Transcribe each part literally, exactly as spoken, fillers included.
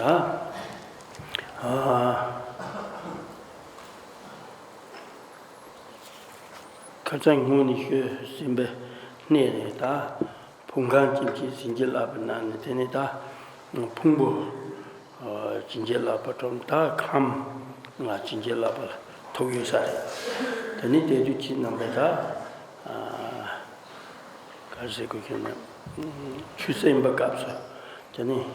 ད་ཨ་ཁ་སང་སྔོན་ནས་ཞུས་ཟིན་པའི་གནས་རེད། ད་ཕུང་ཁམས་ཅན་གྱི་བྱིན་གྱིས་བརླབས་པའི་ནང་ནས་དེ་ནས་ད་ཕུང་པོ་བྱིན་གྱིས་བརླབས་པ་ཁྲོམ་ད་ཁམས་ལྔ་བྱིན་གྱིས་བརླབས་པ་ལ་ཐུག་ཡོད་ས་རེད། དེ་ནས་དེ་དུས་ཁྱེད་རྣམ་པས་ད་ག་རེ་ཟེར་དགོས་ཀྱི་ན། ཆུ་སྲིན་པའི་སྐབས་སུ་དེ་ནས་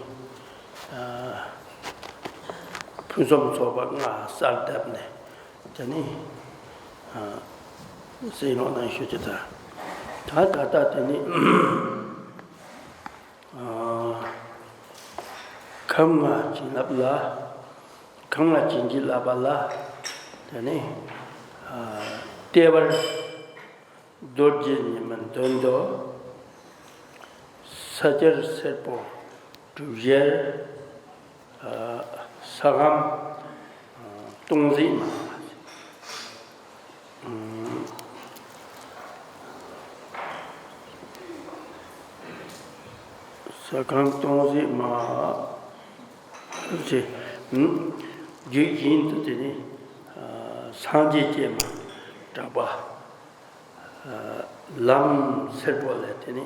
ཕུན་སུམ་ཚོགས་པ་ལྔ་གསལ་བཏབ་ནས། དེ་ནི་སེམས་ལོག་ནང་ཞུ་ཅི་ད། ད་ད་ལྟ་དེ་ནི་ཁམས་ལྔ་བྱིན་རླབས་ལ། ཁམས་ལྔ་བྱིན་གྱིས་བརླབས་པ་ལ། དེ་ནི་ལྟེ་བར་རྡོ་རྗེ་ཉི་མ་འདོན་དུ། ས་སྐྱར་སེར་པོ་གྲུ་བཞིར། ས་ཁམས་སྟོང་གཟིགས་མ། ས་ཁམས་སྟོང་གཟིགས་མ། ཅེས་རྒྱུད་བཞིན་དུ་དེ་ནི་སངས་རྒྱས་སྤྱན་མ་གྲགས་པ། ལམ་སེར་པོ་ལས་དེ་ནི་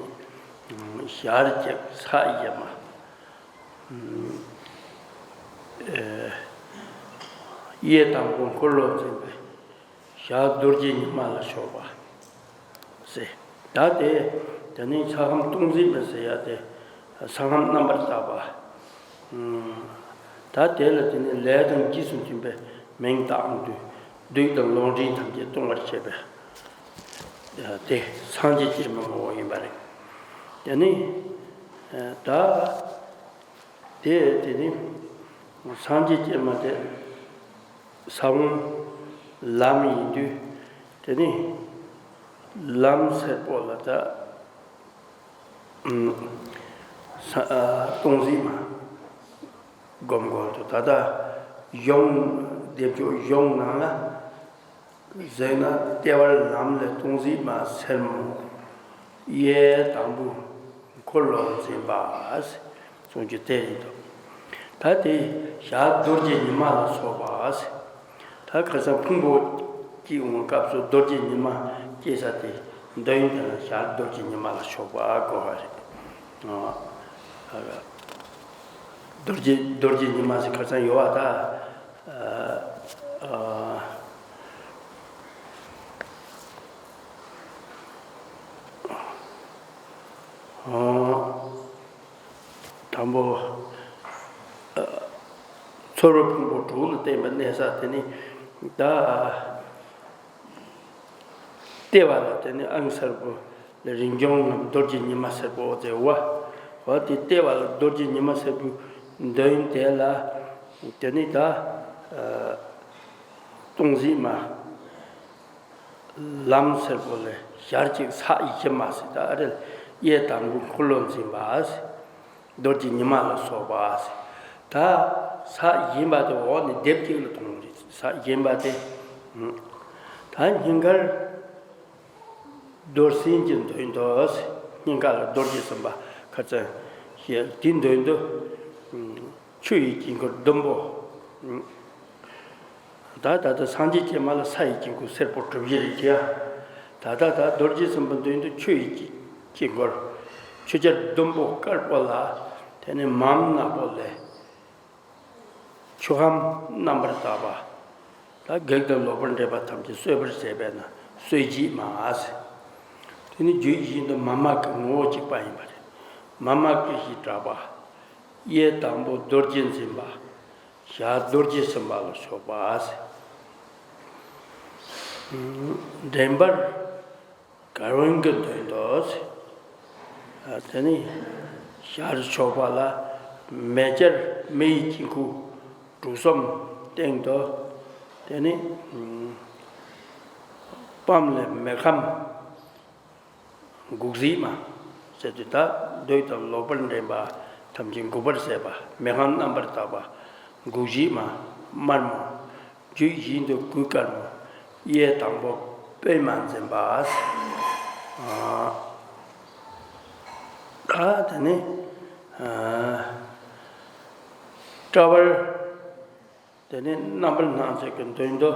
ཞལ་གཅིག་ཕྱག་བཞི་མ། གཡས་དང་པོ་འཁོར་ལོ་འཛིན་པའི་ཞལ་རྡོ་རྗེ་ཉི་མ་ལ་ཕྱོགས་པ་ཟེར། ད་དེ་དེ་ནི་ས་ཁམས་སྟོང་གཟིགས་མ་ཟེར་ཡ་དེ་ས་ཁམས་རྣམ་པར་དག་པ། ད་དེ་ལ་དེ་ནི་ལས་དང་རྗེས་སུ་མཐུན་པའི་མིང་བཏགས་དུས་བདུད་དང་ལོག་འདྲེན་ཐམས་ཅད་སྟོང་པར་བྱེད་པའི་དེ་སངས་རྒྱས་སྤྱན་མ་ངོ་བོ་ཡིན་པ་རེད། དེ་ནི་ད་དེ་དེ་ནི་སངས་རྒྱས་སྤྱན་མ་དེ་ས་བོན་ལམ་ཡིན་དུས་དེ་ནི་ལམ་སེར་པོ་ལ་ད། ས་ཨ་སྟོང་གཟིགས་མ་སྒོམ་དགོས་འདུག་ད་ལྟ་གཞུང་སྡེབ་སྦྱོར་གཞུང་ནང་ལ་ཟེར་ན་ལྟེ་བར་ལམ་ལས་སྟོང་གཟིགས་མ་སེར་མོ། གཡས་དང་པོ་འཁོར་ལོ་འཛིན་པ་གསུང་རྒྱུ་དེ་ཡིན་འདུག་ད་དེ་ཞལ་རྡོ་རྗེ་ཉི་མ་ལ་སོགས་པ། ད་ཁ་སང་ཕུང་པོ་སྐྱེ་འོང་སྐབས་སུ་རྡོ་རྗེ་ཉི་མ་སྐྱེ་ས་དེ་འདོད་ཡོན་དེ་ལ་ཞལ་རྡོ་རྗེ་ཉི་མ་ལ་ཕྱོགས་པ་གོ་བ་རེད། རྡོ་རྗེ་རྡོ་རྗེ་ཉི་མ་ཟེར་ཁ་སང་ཡོད་པ་ད། དང་པོ། ཚོར་བ་ཕུང་པོ་དྲུག་ལ་བརྟེན་པའི་གནས་ས་དེ་ནི་ད། ལྟེ་བ་ལ་དེ་ནི་ཨང་སེར་པོ་ལ་རིན་འབྱུང་ངམ་རྡོ་རྗེ་ཉི་མ་སེར་པོ་ཟེར་བ། འོ་དེ་ལྟེ་བ་ལ་རྡོ་རྗེ་ཉི་མ་སེར་པོའི་འདོད་ཡོན་དེ་ལ་དེ་ནི་ད། སྟོང་གཟིགས་མ། ལམ་སེར་པོ་ལས་ཞལ་གཅིག་ཕྱག་བཞི་མ་ཟེར་ད་རེད། གཡས་དང་པོ་འཁོར་ལོ་འཛིན་པ་ཟེར། རྡོ་རྗེ་ཉི་མ་ལ་སོགས་པ་ཟེར། ད་ཕྱག་བཞི་མ་དེ་འོག་ནས་སྡེབ་གཅིག་ལ་གཏོང་རེད། ཕྱག་བཞི་མ་དེ། ད་སྙིང་གར་རྡོར་སེམས་ཀྱི་འདོད་དོ་ཟེར། སྙིང་ག་ལ་རྡོ་རྗེ་སེམས་དཔའ་ཁ་ཚན་ཞེས་དེ་འདོད་དོ། ཆུ་ཡི་དཀྱིལ་འཁོར་ཟླུམ་པོ། ད་ད་ལྟ་སངས་རྒྱས་སྤྱན་མ་ལ་ས་ཡི་དཀྱིལ་འཁོར་སེར་པོ་གྲུ་བཞི་རེ་བྱས། ད་ད་ད་རྡོ་རྗེ་སེམས་དཔའི་མདུན་དུ་ཆུ་ཡི་དཀྱིལ་འཁོར། ཆུ་སྐྱར་ཟླུམ་པོ་དཀར་པོ་ལ། དེ་ནས་མམ་ནག་པོ་ལས། ཆུ་ཁམས་རྣམ་པར་དག་པ། ད་བགེགས་དང་ལོག་པར་འདྲེན་པ་ཐམས་ཅད་གསོད་པར་བྱེད་པས་ན་གསོད་བྱེད་མ་ཟེར། དེ་ནི་རྒྱུད་བཞིན་དུ་མ་མ་ཀི་ངོ་བོ་གཅིག་པ་ཡིན་པ་རེད། མ་མ་ཀི་ཞེས་གྲགས་པ། གཡས་དང་པོ་རྡོ་རྗེ་འཛིན་པ། ཞལ་རྡོ་རྗེ་སེམས་དཔའ་ལ་སོགས་པ་ཟེར། འདྲེན་པར་དགའ་བའི་གི་འདོད་དོ་ཟེར། དེ་ནི་ཞལ་ཕྱོགས་པ་ལ་མེ་སྦྱར་མེ་ཡི་དཀྱིལ་འཁོར་དྲུག་གསུམ་སྟེང་དུ། དེ་ནི་པམ་ལས་མེ་ཁམས་འགུགས་གཟིགས་མ། ཟེར་དུས་ད་བདུད་དང་ལོག་པར་འདྲེན་པ་ཐམས་ཅད་འགུགས་པར་བྱེད་པ་མེ་ཁམས་རྣམ་པར་དག་པ་འགུགས་གཟིགས་མ་དམར་མོ། རྒྱུད་བཞིན་དུ་གོས་དཀར་མོ། གཡས་དང་པོ་པདྨ་འཛིན་པ། ད་དེ་ནི། ཨ། སྐྲ་བར། དེ་ནས་རྣམ་པར་སྣང་མཛད་ཀྱི་མདུན་དུ་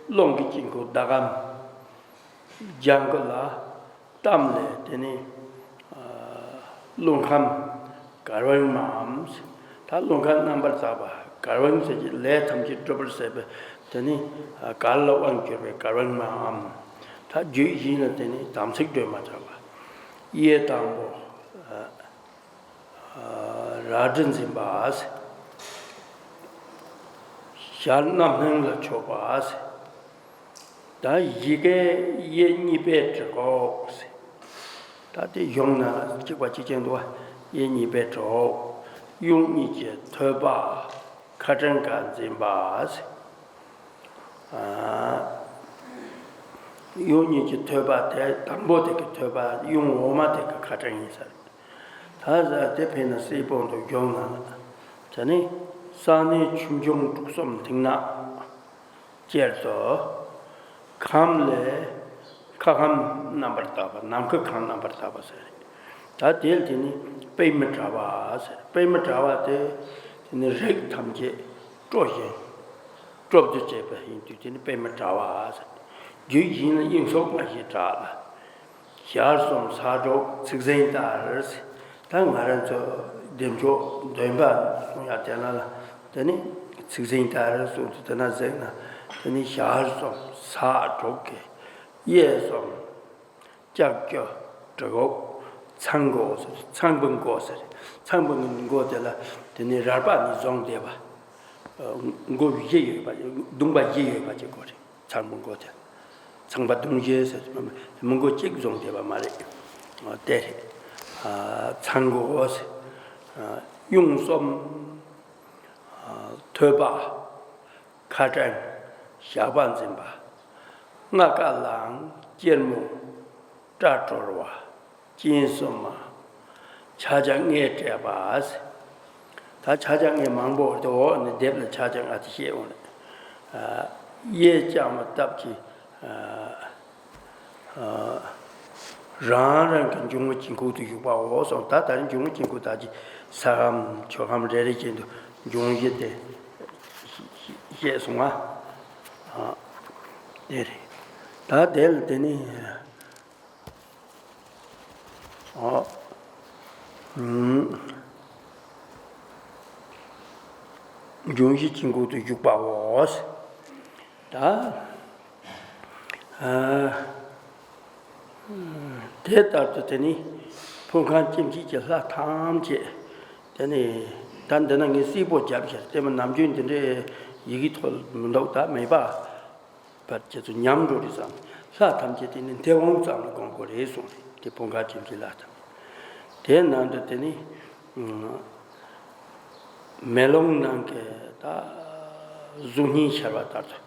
རླུང་གི་དཀྱིལ་འཁོར་ཟླ་གམ་ལྗང་གུ་ལ་གཏམས་ལས། དེ་ནས་རླུང་ཁམས་གར་དབང་མའམ། ད་རླུང་ཁམས་རྣམ་པར་དག་པ་གར་དབང་ཟེར་གྱི་ལས་ཐམས་ཅད་སྒྲུབ་པར་ཟད་པའི། དེ་ནས་གར་ལ་དབང་བསྒྱུར་བའི་གར་དབང་མའམ། ད་རྒྱུད་བཞི་ནི་དེ་ནས་དམ་ཚིག་སྒྲོལ་མ་གྲགས་པ། གཡས་དང་པོ་རལ་གྲི་འཛིན་པ། ཞལ་རྣམ་སྣང་ལ་ཕྱོགས་པ། ད་བཞི་ཀའི་གཡས་གཉིས་པས་གྲི་གུག། ད་དེ་གཞུང་ན་གཅིག་པ་གཅིག་རྐྱང་འདུག་བ། གཡས་གཉིས་པས་གྲི་གུག། གཡོན་གཉིས་ཀྱིས་ཐོད་པ་ཁ་བྲང་ཁ་འཛིན་པ། ཨ། གཡོན་གཉིས་ཀྱི་ཐོད་པ་དེ་དང་པོ་དེ་གི་ཐོད་པ། གཡོན་འོག་མ་དེ་གི་ཁ་བྲང་ཡིན་ས་རེད། ད་ཟ་དེ་ཕན་ན་སྲིད་པོ་འདུག་གཞུང་ན། ད་ནི་ས་ནི་ཆོས་འབྱུང་དྲུག་གསུམ་མཐིང་ནག་གཅེར་དུ། ཁམས་ལས་ཁ་ཁམས་རྣམ་པར་དག་པ། ནམ་མཁའ་ཁམས་རྣམ་པར་དག་པ་ཟེར། ད་དེ་ལ་དེ་ནི་པདྨ་དྲ་བ་ཟེར། པདྨ་དྲ་བ་དེ་དེ་ནི་རིགས་ཐམས་ཅད་སྤྲོ་ཞིང་སྤྲོ་བསྡུ་བྱེད་པ་ཡིན་དུས་དེ་ནི་པདྨ་དྲ་བ་ཟེར། རྒྱུད་བཞི་ནི་དབྱིངས་སོགས་མ་ཞེས་གྲགས་ལ། ཞལ་གསུམ་ས་འབྲུག་ཚིག་ཟིན་ལྟར། ད་ང་རང་ཚོ་བདེ་མཆོག་འདོན་པ་གསུང་ཡག་དེ་ལ་ལ་དེ་ནི་ཚིག་ཟིན་ལྟར་གསུངས་ཏེ། དེ་ན་གཟིགས་ན་དེ་ནི་ཞལ་གསུམ་ས་འབྲུག་གི། གཡས་གསུམ་ལྕགས་ཀྱུ་གྲི་གུག། ཚང་མགོ་ཟེར། ཚངས་པའི་མགོ་ཟེར། ཚངས་པའི་མགོ་དེ་ལ་དེ་ནི་རལ་པ་ནས་བཟུང་བསྡད་པ། མགོ་བཞི་ཡོད་པ། གདུང་པ་བཞི་ཡོད་པ་ཅིག་གོ་རེད། ཚངས་པའི་མགོ་དེ། ཚངས་པ་གདུང་བཞི་ཟེར། མི་མགོ་གཅིག་བཟུང་བསྡད་པ་མ་རེད། དེ་རེད། ཚང་མགོ་ཟེར། གཡོན་གསུམ། ཐོད་པ། ཁ་བྲང་ཞགས་པ་འཛིན་པ། རྔ་ཀ་ལང་སྐྱེར་མོ་སྐྲ་གྲོལ་བ། སྤྱན་གསུམ་མ། ཕྱག་རྒྱ་ལྔས་སྤྲས་པ། ད་ཕྱག་རྒྱ་ལྔ་མང་པོ་འོ་དེ་འོག་ནས་སྡེབ་ལ་ཕྱག་རྒྱ་ལྔ་དེ་བཤད་འོང་ནས། གཡས་བརྐྱང་བ་སྟབས་ཀྱིས། རང་རང་གི་འབྱུང་བ་དཀྱིལ་འཁོར་དུ་བཞུགས་པའོ་གསུངས། ད་ད་རིང་འབྱུང་བ་དཀྱིལ་འཁོར་དག་གི་ས་ཁམས་ཆོས་ཁམས་རེ་རེ་བཞིན་དུ་འབྱུང་བཞི་དེ་བཤད་སོང་ང་། དེ་རེད། ད་དེ་ལ་དེ་ནི། འབྱུང་བཞི་དཀྱིལ་འཁོར་དུ་བཞུགས་པའོ། ད། དེ་ལྟར་དུ་དེ་ནི་ཕུང་ཁམས་སྐྱེ་མཆེད་ཀྱི་ལྷ་ཐམས་ཅད། དེ་ནི་ད་འདི་ན་ངས་སིལ་པོ་བརྒྱབ་ཤར་དེ་མ་ནམ་རྒྱུན་འདི་འདྲའི་ཡི་གེ་ཐོག་མི་འདུག་ད་མེད་པ། བར་ཁྱེད་ཚོ་ཉམས་འགྲོ་རེད་བསམ། ལྷ་ཐམས་ཅད་དེ་ནི་མཐེ་བོང་ཙམ་ལ་དགོངས་དགོས་རེད་གསུངས་རེད། དེ་ཕུང་ཁམས་སྐྱེ་མཆེད་ལྷ་ཐམས་ཅད། དེའི་ནང་དུ་དེ་ནི་མེ་ལོང་ནང་གི་ད་གཟུགས་བརྙན་ཤར་བ་ལྟར་དུ་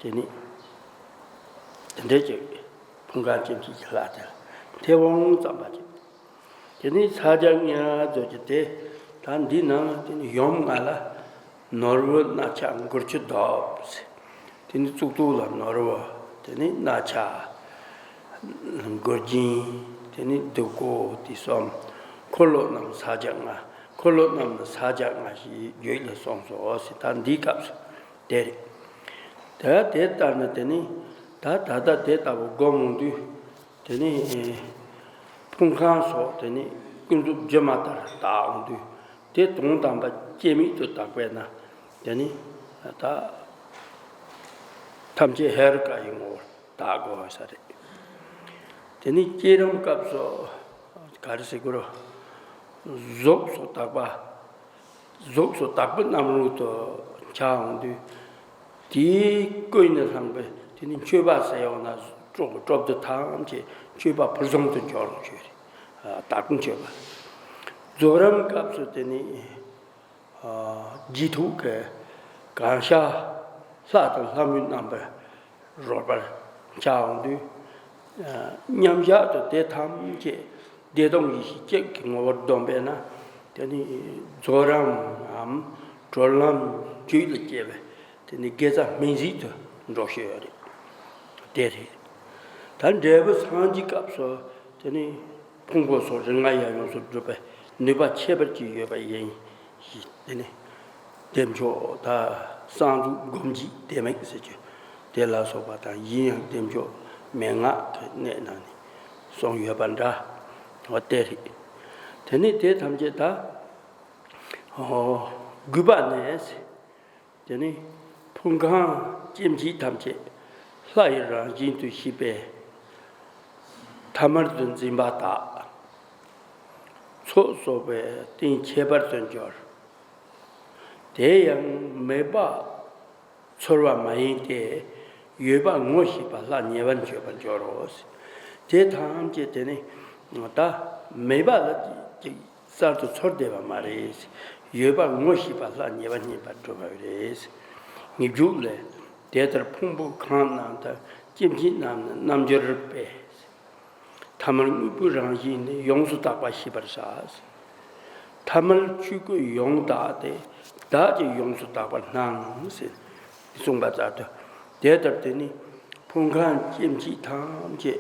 དེ་ནི་དེ་འདྲའི་ཅིག་ཕུང་ཁམས་སྐྱེ་མཆེད་ཀྱི་ལྷ་དེ་ལ་མཐེ་བོང་ཙམ་པ་ཅིག་དེ་ནི་ཕྱག་རྒྱ་ལྔ་ཟེར་གྱི་དེ། ད་འདི་ནང་དེ་ནི་ཡུམ་ལྔ་ལ་ནོར་བུ་རྣ་ཆ་མགུར་ཆུ་ལྡོག་ཟེར། དེ་ནི་གཙུག་ཏོར་ལ་ནོར་བུ། དེ་ནི་རྣ་ཆ། མགུལ་རྒྱན། དེ་ནི་བདུག་གུ་དེ་གསུམ། འཁོར་ལོ་རྣམས་ཕྱག་རྒྱ་ལྔ། འཁོར་ལོ་རྣམས་ནི་ཕྱག་རྒྱ་ལྔ་ཞེས་རྒྱུད་ལ་གསུངས་སོ་ཟེར། ད་འདིའི་སྐབས་སུ་དེ་རེད། དེ་དེ་ལྟར་ན་དེ་ནི་ད་ད་ལྟ་དེ་ལྟ་བུ་སྒོམ་འོང་དུས། དེ་ནི་ཕུང་ཁམས་སོགས་དེ་ནི་ཀུན་རྫོབ་སྒྱུ་མ་ལྟར་བརྟགས་འོང་དུས། དེ་དོན་དམ་པ་སྐྱེ་མེད་དུ་བརྟགས་པས་ན། དེ་ནི་ད་ཐམས་ཅད་ཧེ་རུ་ཀ་ཡི་ངོ་བོར་བརྟགས་དགོས་ས་རེད། དེ་ནི་བསྐྱེད་རིམ་སྐབས་སུ་ག་རེ་ཟེར་དགོས་རེད། གཟུགས་སུ་དག་པ། གཟུགས་སུ་དག་པའི་རྣམ་རོལ་དུ་འཆར་འོང་དུས། དེའི་ཀུན་ནས་བསླངས་པའི་དེ་ནི་མཆོད་པ་ཟེར་ཡོང་ན་སྤྲོ་སྤྲོ་བསྡུ་ཐམས་ཅད་མཆོད་པ་ཕུན་སུམ་ཚོགས་སུ་འགྱུར་རོགས་ཞུ་རེད། དག་པའི་མཆོད་པ། རྫོགས་རིམ་སྐབས་སུ་དེ་ནི་རྗེས་ཐོབ་ཀྱི་གང་ཤར་ལྷ་དང་ལྷ་མོའི་རྣམ་པར་རོལ་པར་འཆར་འོང་དུས། མཉམ་བཞག་ཏུ་དེ་ཐམས་ཅད་བདེ་སྟོང་ཡེ་ཤེས་གཅིག་གི་ངོ་བོར་བསྡོམས་པས་ན། དེ་ནི་རྫོགས་རིམ་འམ་གྲོལ་ལམ་རྒྱུད་ལ་སྐྱེ་བའི་དེ་ནི་དགེ་རྩ་སྨིན་ཟད་དུ་འགྲོ་ཤེས་ཡོད་རེད། དེ་རེད། ད་འབྲས་བུ་སངས་རྒྱས་སྐབས་སུ་དེ་ནི་ཕུང་པོ་སོགས་རིགས་ལྔ་ཡང་ཡོངས་སུ་འགྲུབ་པའི་ནུས་པ་ཁྱད་པར་ཅན་ཡོད་པ་ཡིན། དེ་ནི་ བདེ་མཆོག་དང་གསང་འཛུགས་སྒོམ་བྱེད་ལྡེ་མིག་ཟེར་རྒྱུ་དེ་ལ་སོགས་པ་དང་། གཞན་ཡང་བདེ་མཆོག་མན་ངག་གི་གནས་ནང་ནས་གསུངས་ཡོད་པ་འདྲ་བ་དེ་རེད། དེ་ནས་དེ་ཐམས་ཅད་ད་ཨོ་རྒུད་པ་ནས། དེ་ནས་ཕུང་ཁམས་སྐྱེ་མཆེད་ཐམས་ཅད་ལྷ་ཡི་རང་བཞིན་དུ་ཤེས་པས་ཐ་མལ་དུ་འཛིན་པ་དག། ཚོགས་གསོག་པས་རྟེན་ཁྱད་པར་དུ་འགྱུར། དེ་ཡང་མེད་པ་ཚོར་བ་མ་ཡིན་ཏེ། ཡོད་པ་ངོ་ཤེས་པ་ལྷ་ཉེ་བར་འབྱོད་པར་འགྱུར་རོ། དེ་ཐམས་ཅད་དེ་ནི་ད་མེད་པ་ལ་ཅིག་གསར་དུ་ཚོར་བསྡད་པ་མ་རེད། ཡོད་པ་ངོ་ཤེས་པ་ལྷ་ཉེ་བར་རྙེད་པར་འགྲོ་བ་རེད། ངེས་འབྱུང་ལས། དེ་ལྟར་ཕུང་པོ་ཁམས་རྣམས་དང་སྐྱེ་མཆེད་རྣམས་ནི་རྣམ་འགྱུར་པས། ཐ་མལ་དངོས་པོའི་རང་བཞིན་ནི་ཡོངས་སུ་དག་པ་ཤེས་པར་བྱ། ཐ་མལ་ཆོས་ཀུན་ཡོངས་དག་སྟེ། བདག་ཀྱང་ཡོངས་སུ་དག་པར་སྣང་ཟེར་གསུངས་པ་ལྟར་དུ། དེ་ལྟར་དེ་ནི་ཕུང་ཁམས་སྐྱེ་མཆེད་ཐམས་ཅད་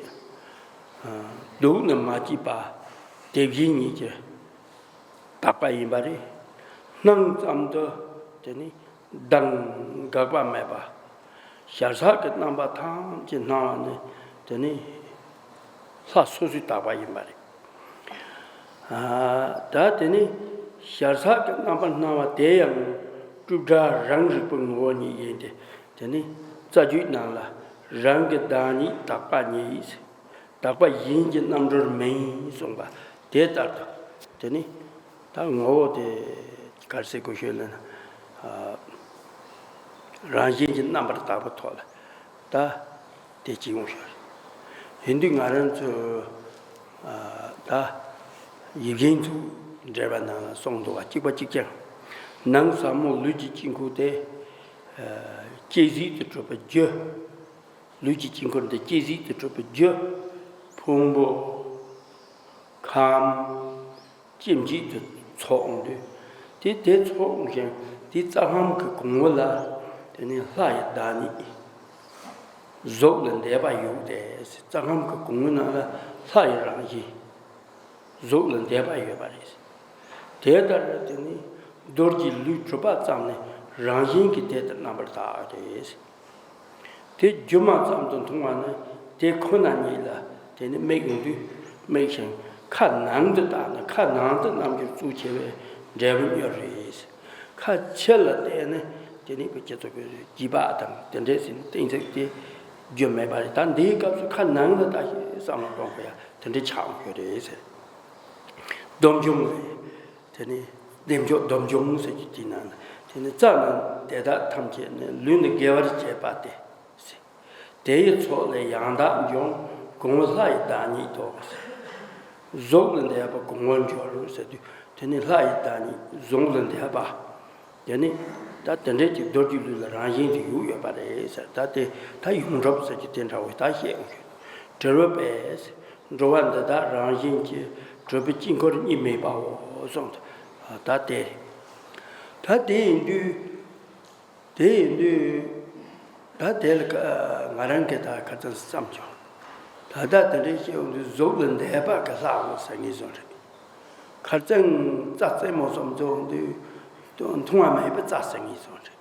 སྡུག་ནི་མ་སྐྱེས་པ་དེ་བཞིན་ཉིད་ཀྱིས་དག་པ་ཡིན་པ་རེད། སྣང་ཙམ་དུ་དེ་ནི་མདངས་འགག་པ་མེད་པ། ཞར་ཟག་གི་རྣམ་པ་ཐམས་ཅད་སྣང་བ་ནི་དེ་ནི་ལྷ་སོ་སོའི་དག་པ་ཡིན་པ་རེད། ཨ། ད་དེ་ནི་ཞར་ཟག་གི་རྣམ་པ་སྣང་བ་དེ་ཡང་སྤྲོས་བྲལ་རང་རིག་པའི་ངོ་བོ་ཉིད་ཡིན་ཏེ། དེ་ནི་རྩ་རྒྱུད་ནང་ལ་རང་གི་བདག་ཉིད་དག་པ་ཉིད། དག་པ་གཞན་གྱི་རྣམ་གྲོལ་མིན་གསུངས་པ་དེ་ལྟར་དུ། དེ་ནི་ད་ངོ་བོ་དེ་ག་རེ་ཟེར་དགོས་ཤེས་ལབ་ན། ཨ། རང་བཞིན་གྱིས་རྣམ་པར་དག་པའི་ཐོག་ལ་ད་དེ་སྐྱེ་ཡོང་ཤོག་ཡིན་དུས་ང་རང་ཚོ་ཨ་ད་ཡིད་བཞིན་ཚུལ་འགྲེལ་པ་ནང་ལ་གསུངས་འདུག་བ། གཅིག་པ་གཅིག་ཀྱང་ནང་ཟབ་མོ་ལུས་ཀྱི་དཀྱིལ་འཁོར་དེ་ཨ་སྐྱེ་གཟུགས་དུ་གྲུབ་པའི་རྒྱུ། ལུས་ཀྱི་དཀྱིལ་འཁོར་འདི་སྐྱེ་གཟུགས་དུ་གྲུབ་པའི་རྒྱུ། ཕུང་པོ། ཁམས། སྐྱེ་མཆེད་དུ་ཚོགས་འོང་དུས། དེ་དེ་ཚོགས་འོང་ཞིང་དེའི་རྩ་ལམ་གྱི་གོང་བུ་ལ་དེ་ནི་ལྷ་ཡི་བདག་ཉིད། གཟུགས་ལ་འདས་པ་ཡོད་དེ། རྩ་ལམ་གྱི་གོང་བུ་ནང་ལ་ལྷ་ཡི་རང་བཞིན། གཟུགས་ལ་འདས་པ་ཡོད་པ་རེད། དེ་ལྟར་དེ་ནི་རྡོ་རྗེ་ལུས་གྲུབ་པ་ཙམ་ནི་རང་བཞིན་གྱིས་དེ་ལྟར་རྣམ་པར་དག་སྟེ། དེ་སྒྱུ་མ་ཙམ་དུ་མཐོང་བ་ནི་དེ་ཁོ་ན་ཉིད་ལ་དེ་ནི་དམིགས་ཡོང་དུས་དམིགས་ཤིང་། ཁ་ནང་དུ་བལྟས་ན་ཁ་ནང་དུ་རྣམ་འགྱུར་གཙོ་ཆེ་བའི་འབྲས་བུ་མྱུར་རེད། ཁ་ཕྱི་ལ་བལྟས་ནས་དེ་ནི་བུ་ཁྱེད་ཚོ་གི་སྒྱིད་པ་དང་དེ་འདྲས་ཟིན་གཏིང་ཟབ་དེ་རྒྱུ་མེད་པ་རེད། ད་འདིའི་སྐབས་སུ་ཁ་ནང་ལ་ལྟ་ཞིག་བསམ་བློ་གཏོང་དགོས་ཡ་དེ་འདྲས་ཆགས་ཡོད་རེད་ཟེར། སྡོམ་འབྱུང་རེད། དེ་ནི་བདེ་མཆོག་སྡོམ་འབྱུང་ཟེར་གྱི་དེའི་ནང་ལ་དེ་ནི་རྩ་རྣམས་དེ་དག་ཐམས་ཅད་ནི་ལུས་འདི་དགེ་བར་བྱེད་པ་སྟེ། དེ་ཡི་ཚོགས་ལས་ཡང་དག་འབྱུང་གོང་བུ་ལྷ་ཡི་བདག་ཉིད་དོ། གཟུགས་ལ་འདས་པ་གོང་བུར་འགྱུར་ཟེར་དུས་དེ་ནི་ལྷ་ཡི་བདག་ཉིད་གཟུགས་ལ་འདས་པ། དེ་ནི་ད་དེ་འདྲའི་ཅིག་རྡོ་རྗེ་ལུས་ལ་རང་བཞིན་དུ་ཡོད་ཡོད་པ་རེད་ཟེར། ད་དེ་ད་ཡོངས་གྲུབ་ཟེར་གྱི་དེ་འདྲ་བོ་ད་བཤད་ཡོང་གི། དྲིལ་བུ་པས་འགྲོ་བ་འདི་དག་རང་བཞིན་གྱིས་གྲུབ་པའི་དཀྱིལ་འཁོར་གཉིས་མེད་པའོ་གསུངས། ད་དེ་ད་དེ་ཡིན་དུས། དེ་ཡིན་དུས་ད་དེ་ལ་ང་རང་གིས་ད་ཁ་ཚང་བསམ་བྱུང་། ད་ལྟ་དེ་འདྲའི་བཤད་ཡོང་དུས་གཟུགས་ལ་འདས་པ་གི་ལྷའོ་ཟེར་ངེས་བཟུང་རེད། ཁ་རྩང་རྩ་རྩེ་མོ་གསུམ་འཛོམས་དུས་མཐོང་བ་མེད་པའི་རྩ་ཟེར་ངེས་བཟུང་རེད།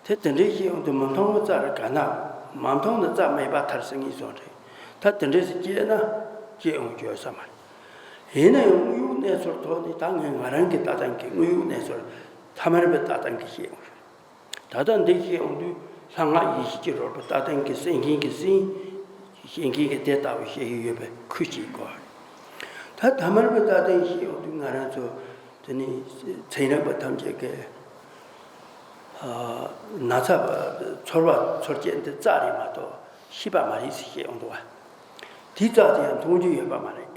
དེ་དེ་འདྲའི་བཤད་ཡོང་དུས་མི་མཐོང་བའི་རྩ་རེད་ག་ན། མ་མཐོང་ན་རྩ་མེད་པ་ཐལ་ཟེར་ངེས་བཟུང་རེད། ད་དེ་འདྲས་སུ་སྐྱེས་ན་སྐྱེ་ཡོང་རྒྱུ་ཡོད་ས་མ་རེད། ཡིན་ན་ཡང་དངོས་ཡོད་གནས་ཚུལ་ཐོག་ནས་ད་ངས་ང་རང་གི་ལྟ་སྟངས་ཀྱི་དངོས་ཡོད་གནས་ཚུལ་ཐ་མལ་པའི་ལྟ་སྟངས་ཀྱིས་བཤད་ཡོང་རེད། ད་ལྟ་འདི་བཤད་ཡོང་དུས་ལྷ་སྔགས་ཡེ་ཤེས་ཀྱི་རོལ་པ་ལྟ་སྟངས་ཀྱི་སེམས་ཅན་གྱི་སེམས། ཤེས་མཁན་གྱི་དེ་ལྟ་བུ་ཤེས་ཀྱི་ཡོད་པའི་ཁུལ་གཅིག་གོ། ད་ཐ་མལ་པའི་ལྟ་སྟངས་ཤེས་ཡོང་དུས་ང་རང་ཚོ་དེ་ནི་ཚན་རིག་པ་ཐམས་ཅད་ཀྱིས་ཨ་ན་ཚ་ཚོར་བ་ཚོར་སྐྱེན་དེ་རྩ་རེད་མ་གཏོགས་ཤེས་པ་མ་རེད་ཟེར་བཤད་ཡོང་འདུག་བ། དེའི་རྩ་དེ་ཡང་མཐོང་རྒྱུ་ཡོད་པ་མ་རེད།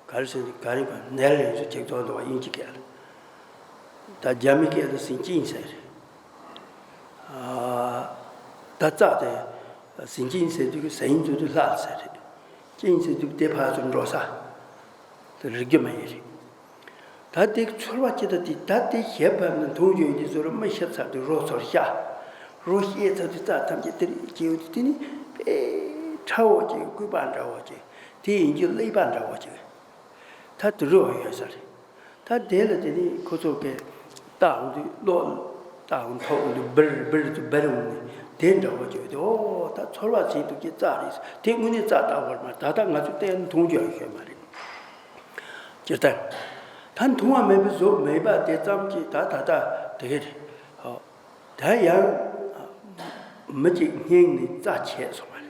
ག་རེ་ཟེར་ན་ག་རེ་ག་ནལ་ཡིན་ཟེར་ཅིག་ཐོག་འདུག་བ། དབྱིན་ཇི་སྐད་ལ། ད་རྒྱ་མི་སྐད་ལ་ཟིན་ཅིན་ཟེར། ཨ་ད་རྩ་དེ་ཟིན་ཅིན་ཟེར་དུས་ཟིན་ཟེར་དུས་ལྷ་ཟེར་རེད། ཅིན་ཟེར་དུས་དེ་ཕར་ཚུར་འགྲོ་ས་དེ་རིག་རྒྱུ་མ་ཡིན་རེད། ད་དེ་ཚོར་བ་ཅི་ལྟ་དེ་ད་དེ་ཞེ་བབས་ནས་མཐོང་རྒྱུ་ཡོད་དུས་ཚོར་མི་ཤི་ཚར་དུས་རོ་ཚོར་ཤ། རོ་ཤི་ཚར་དུས་རྩ་ཐམས་ཅད་དེ་རིག་སྐྱེ་ཡོད་དུས་དེ་ནི་དཔེ་ཁྲ་བོ་ཅིག་སྐུད་པ་འདྲ་བོ་ཅིག་དེ་ཡིན་རྒྱུ་ཀླད་པ་འདྲ་བོ་ཅིག་ད་དེ་རུ་ཡོད་ས་རེད། ད་དེ་ལ་དེ་ནི་ཁོ་ཚོ་གི་ བཏགས་འོང་དུས་གློག་བཏགས་འོང་ཐོག་འོང་དུས་འབིར་འབིར་དུ་འབིར་འོང་ནས་དེ་འདྲ་བོ་བརྗོད་དེ། ཨོ་ད་ཚོར་བ་ཟིན་འདུག་ཀྱི་རྩ་རེད། དེ་དངོས་གནས་རྩ་བཏགས་པར་མ་ད་ལྟ་ང་ཚོས་བལྟས་ན་མཐོང་རྒྱུ་ཡང་ཤོད་མ་རེད། སྤྱིར་བཏང་ད་མཐོང་བ་མེད་པའི་གཟུགས་མེད་པ་དེ་ཙམ་གྱིས་ད་ད་ལྟ་དེ་ག་རེད། ཨོ། ད་ཡང་མི་གཅིག་སྙིང་ནས་རྩ་ཆད་སོང་བ་རེད།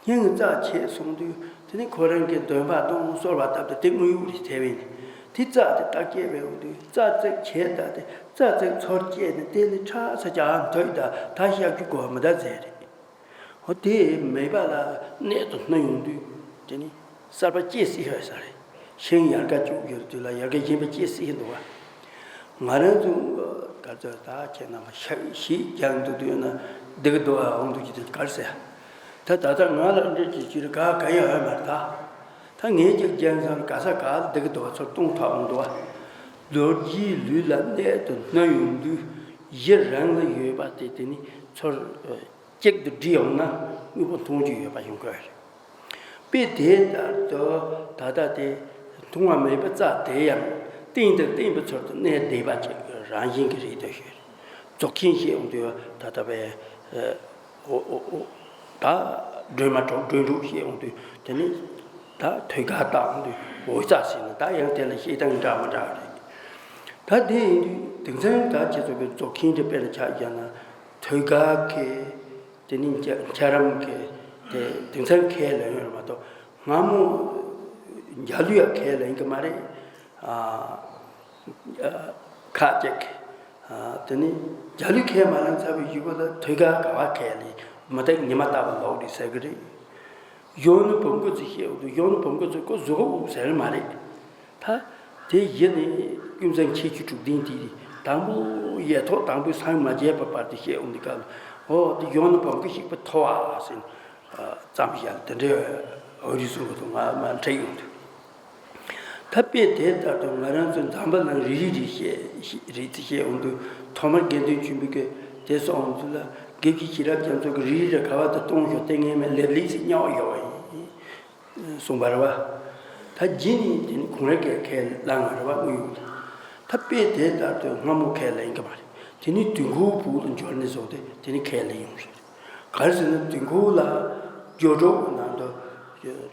སྙིང་ནས་རྩ་ཆད་སོང་དུས་དེ་ནི་ཁོ་རང་གི་འདོན་པ་དང་གསོལ་བ་བཏབ་སྟེ་དེ་དངོས་ཡོད་རེད་ཟེར་བས་ནི་དེ་རྩ་དེ་བརྟག་དཔྱད་བས་འོང་དུས་རྩ་ཙིག་ཆད་ད་དེ་རྩ་ཙིག་ཚོར་སྐྱེས་ནས་དེ་ལས་ཁྲག་ས་ཀྱང་ཐོས་ད་ད་བཤགས་རྒྱུ་གོ་མི་ད་ཟེར་རེད། འོ་དེ་མེད་པ་ལ་གནད་དུ་བསྣུན་ཡོང་དུས་དེ་ནི་གསར་པ་སྐྱེ་སྲིད་ཡོད་ས་རེད། ཤིང་ཡལ་ག་བཅུག་ཡོད་དུས་ལ་ཡལ་ག་གཞན་པ་སྐྱེ་སྲིད་འདུག་བ། ང་རང་ཚོ་ག་ཚོད་ད་ཁྱེད་རྣམ་པ་ཤ་ཤིག་རྒྱག་འདུག་དུས་ན་སྡུག་གི་འདུག་ཨ་འོང་འདུག་ཅི་དེ་གར་ཟེར། ད་ད་ལྟ་ང་ལ་འདྲི་ཅི་ཅི་རེད་ག་ག་ཡ་ཧ་མ་རེད་ད། ད་ངས་ཀྱང་རྒྱལ་མཚན་ག་ས་ག་སྡུག་གི་འདུག་ཚོར་གཏོང་ཐག་འོང་འདུག་བ། ལོ་རྒྱུས་ལུས་ལ་གནད་དུ་སྣུན་ཡོང་དུས་གཞི་རང་ལ་ཡོད་པ་དེ་དེ་ནི་ཚོར། གཅིག་ཏུ་བསྒྲིལ་ཡོང་ན་དངོས་པོ་མཐོང་རྒྱུ་ཡོད་པ་ཡོང་གི་རེད། དཔེ་དེ་ལྟར་དུ་ད་ལྟ་དེ་མཐོང་བ་མེད་པའི་རྩ་དེ་ཡང་རྟེན་དང་བརྟེན་པའི་ཚུལ་དུ་གནས་བསྡད་པ་ཅིག་རང་བཞིན་གྱི་རིགས་དུ་ཤེས། རྫོགས་ཆེན་ཞེས་འོང་དུས་ད་ལྟ་བའི་ཨོ་ཨོ་ཨོ་ད་སྒྲོན་མ་གྲོགས་སྒྲོན་དྲུག་ཞེས་འོང་དུས་དེ་ནི་ད་ཐོད་རྒལ་བཏགས་འོང་དུས་འོད་རྩ་ཟེར་ན་ད་ཡང་དེ་ལ་བཤད་སྟངས་འདྲ་མི་འདྲ་རེད། ད་དེ་ཡིན་དུས་དེང་སང་ད་ཁྱེད་ཚོ་གི་རྫོགས་ཆེན་དེ་དཔེར་ན་ཆ་བཞག་ན། ཐོད་རྒལ་ཁེལ། དེ་ནི་འཁྱར་འཁྱར་རམ་ཁེལ། དེ་དེང་སང་ཁེལ་ལ་ཡོད་རེད་མ་གཏོགས་སྔ་མོ་འཇའ་ལུས་ཡང་ཁེལ་ལ་ཡིན་གི་མ་རེད། ཨ་ཨ་ཁ་ཅིག་ཨ་དེ་ནི་འཇའ་ལུས་ཁེལ་མ་ལངས་ཚར་བའི་གཞུག་གུ་ལ་ཐོད་རྒལ་ག་བ་ཁེལ་ལ་མ་ཐག་ཉི་མ་ལྟ་བུ་ལོག་རེད་ཟེར་གི་རེད། གཞོན་ནུ་བུམ་སྐུ་ཚེ་ཤེས་འོང་དུས་གཞོན་ནུ་བུམ་སྐུ་ཚེ་ཀོ་བཟོ་འོང་ཟེར་མ་རེད། ད་དེ་གཞི་ནས་ཀུན་བཟང་ཁྱད་ཆོས་དྲུག་ལྡན་དེ་དང་པོ་ཡེ་ཐོག་དང་པོའི་སངས་མ་རྒྱས་པ་བར་དུ་ཤེས་འོང་དུས་སྐབས་ལ་ཨོ་དེ་གཞོན་ནུ་བུམ་སྐུ་ཞིག་པ་ཐོ་བ་ཟེར་ཙམ་ཞིག་དེ་འདྲའི་འོ་རིགས་སུ་འགོ་ཐོག་ང་མ་འཕྲད་ཡོང་དུས། ད་དཔེ་དེ་ལྟར་དུ་ང་རང་ཚོ་འཛམ་བུ་གླིང་རིལ་རིལ་རེ་བཤད་རེ་ཚེ་བཤད་འོང་དུས་ཐོག་མར་དགེ་འདུན་ཆོས་འཕེལ་གྱིས་དེ་སོགས་འོང་དུས་ལ་དགེ་བཤེས་ཤེས་རབ་རྒྱ་མཚོ་གི་རིལ་རིལ་ག་བ་དུ་གཏོང་ཞོར་ལྟས་ངན་མེད་ལེབ་ལེབ་ཟིག་ཉོ་ཡོང་བ་ཡིན་གསུངས་པ་རེད་བ། ད་རྗེས་ནས་དེ་ནི་ཁོང་རང་གིས་ཁས་བླངས་པ་རེད་བ་དངོས་ཡོད་ལ། ད་དཔེ་དེ་ལྟར་དུ་སྔ་མོ་ཁས་ལེན་གྱི་མ་རེད། དེ་ནི་དུས་འཁོར་བོད་དུ་འབྱོར་ནས་བཟུང་སྟེ་དེ་ནི་ཁས་ལེན་ཡོང་ཞིག་རེད། ག་རེ་ཟེར་ན་དུས་འཁོར་ལ་སྦྱོར་སྒྲོག་ནང་དུ་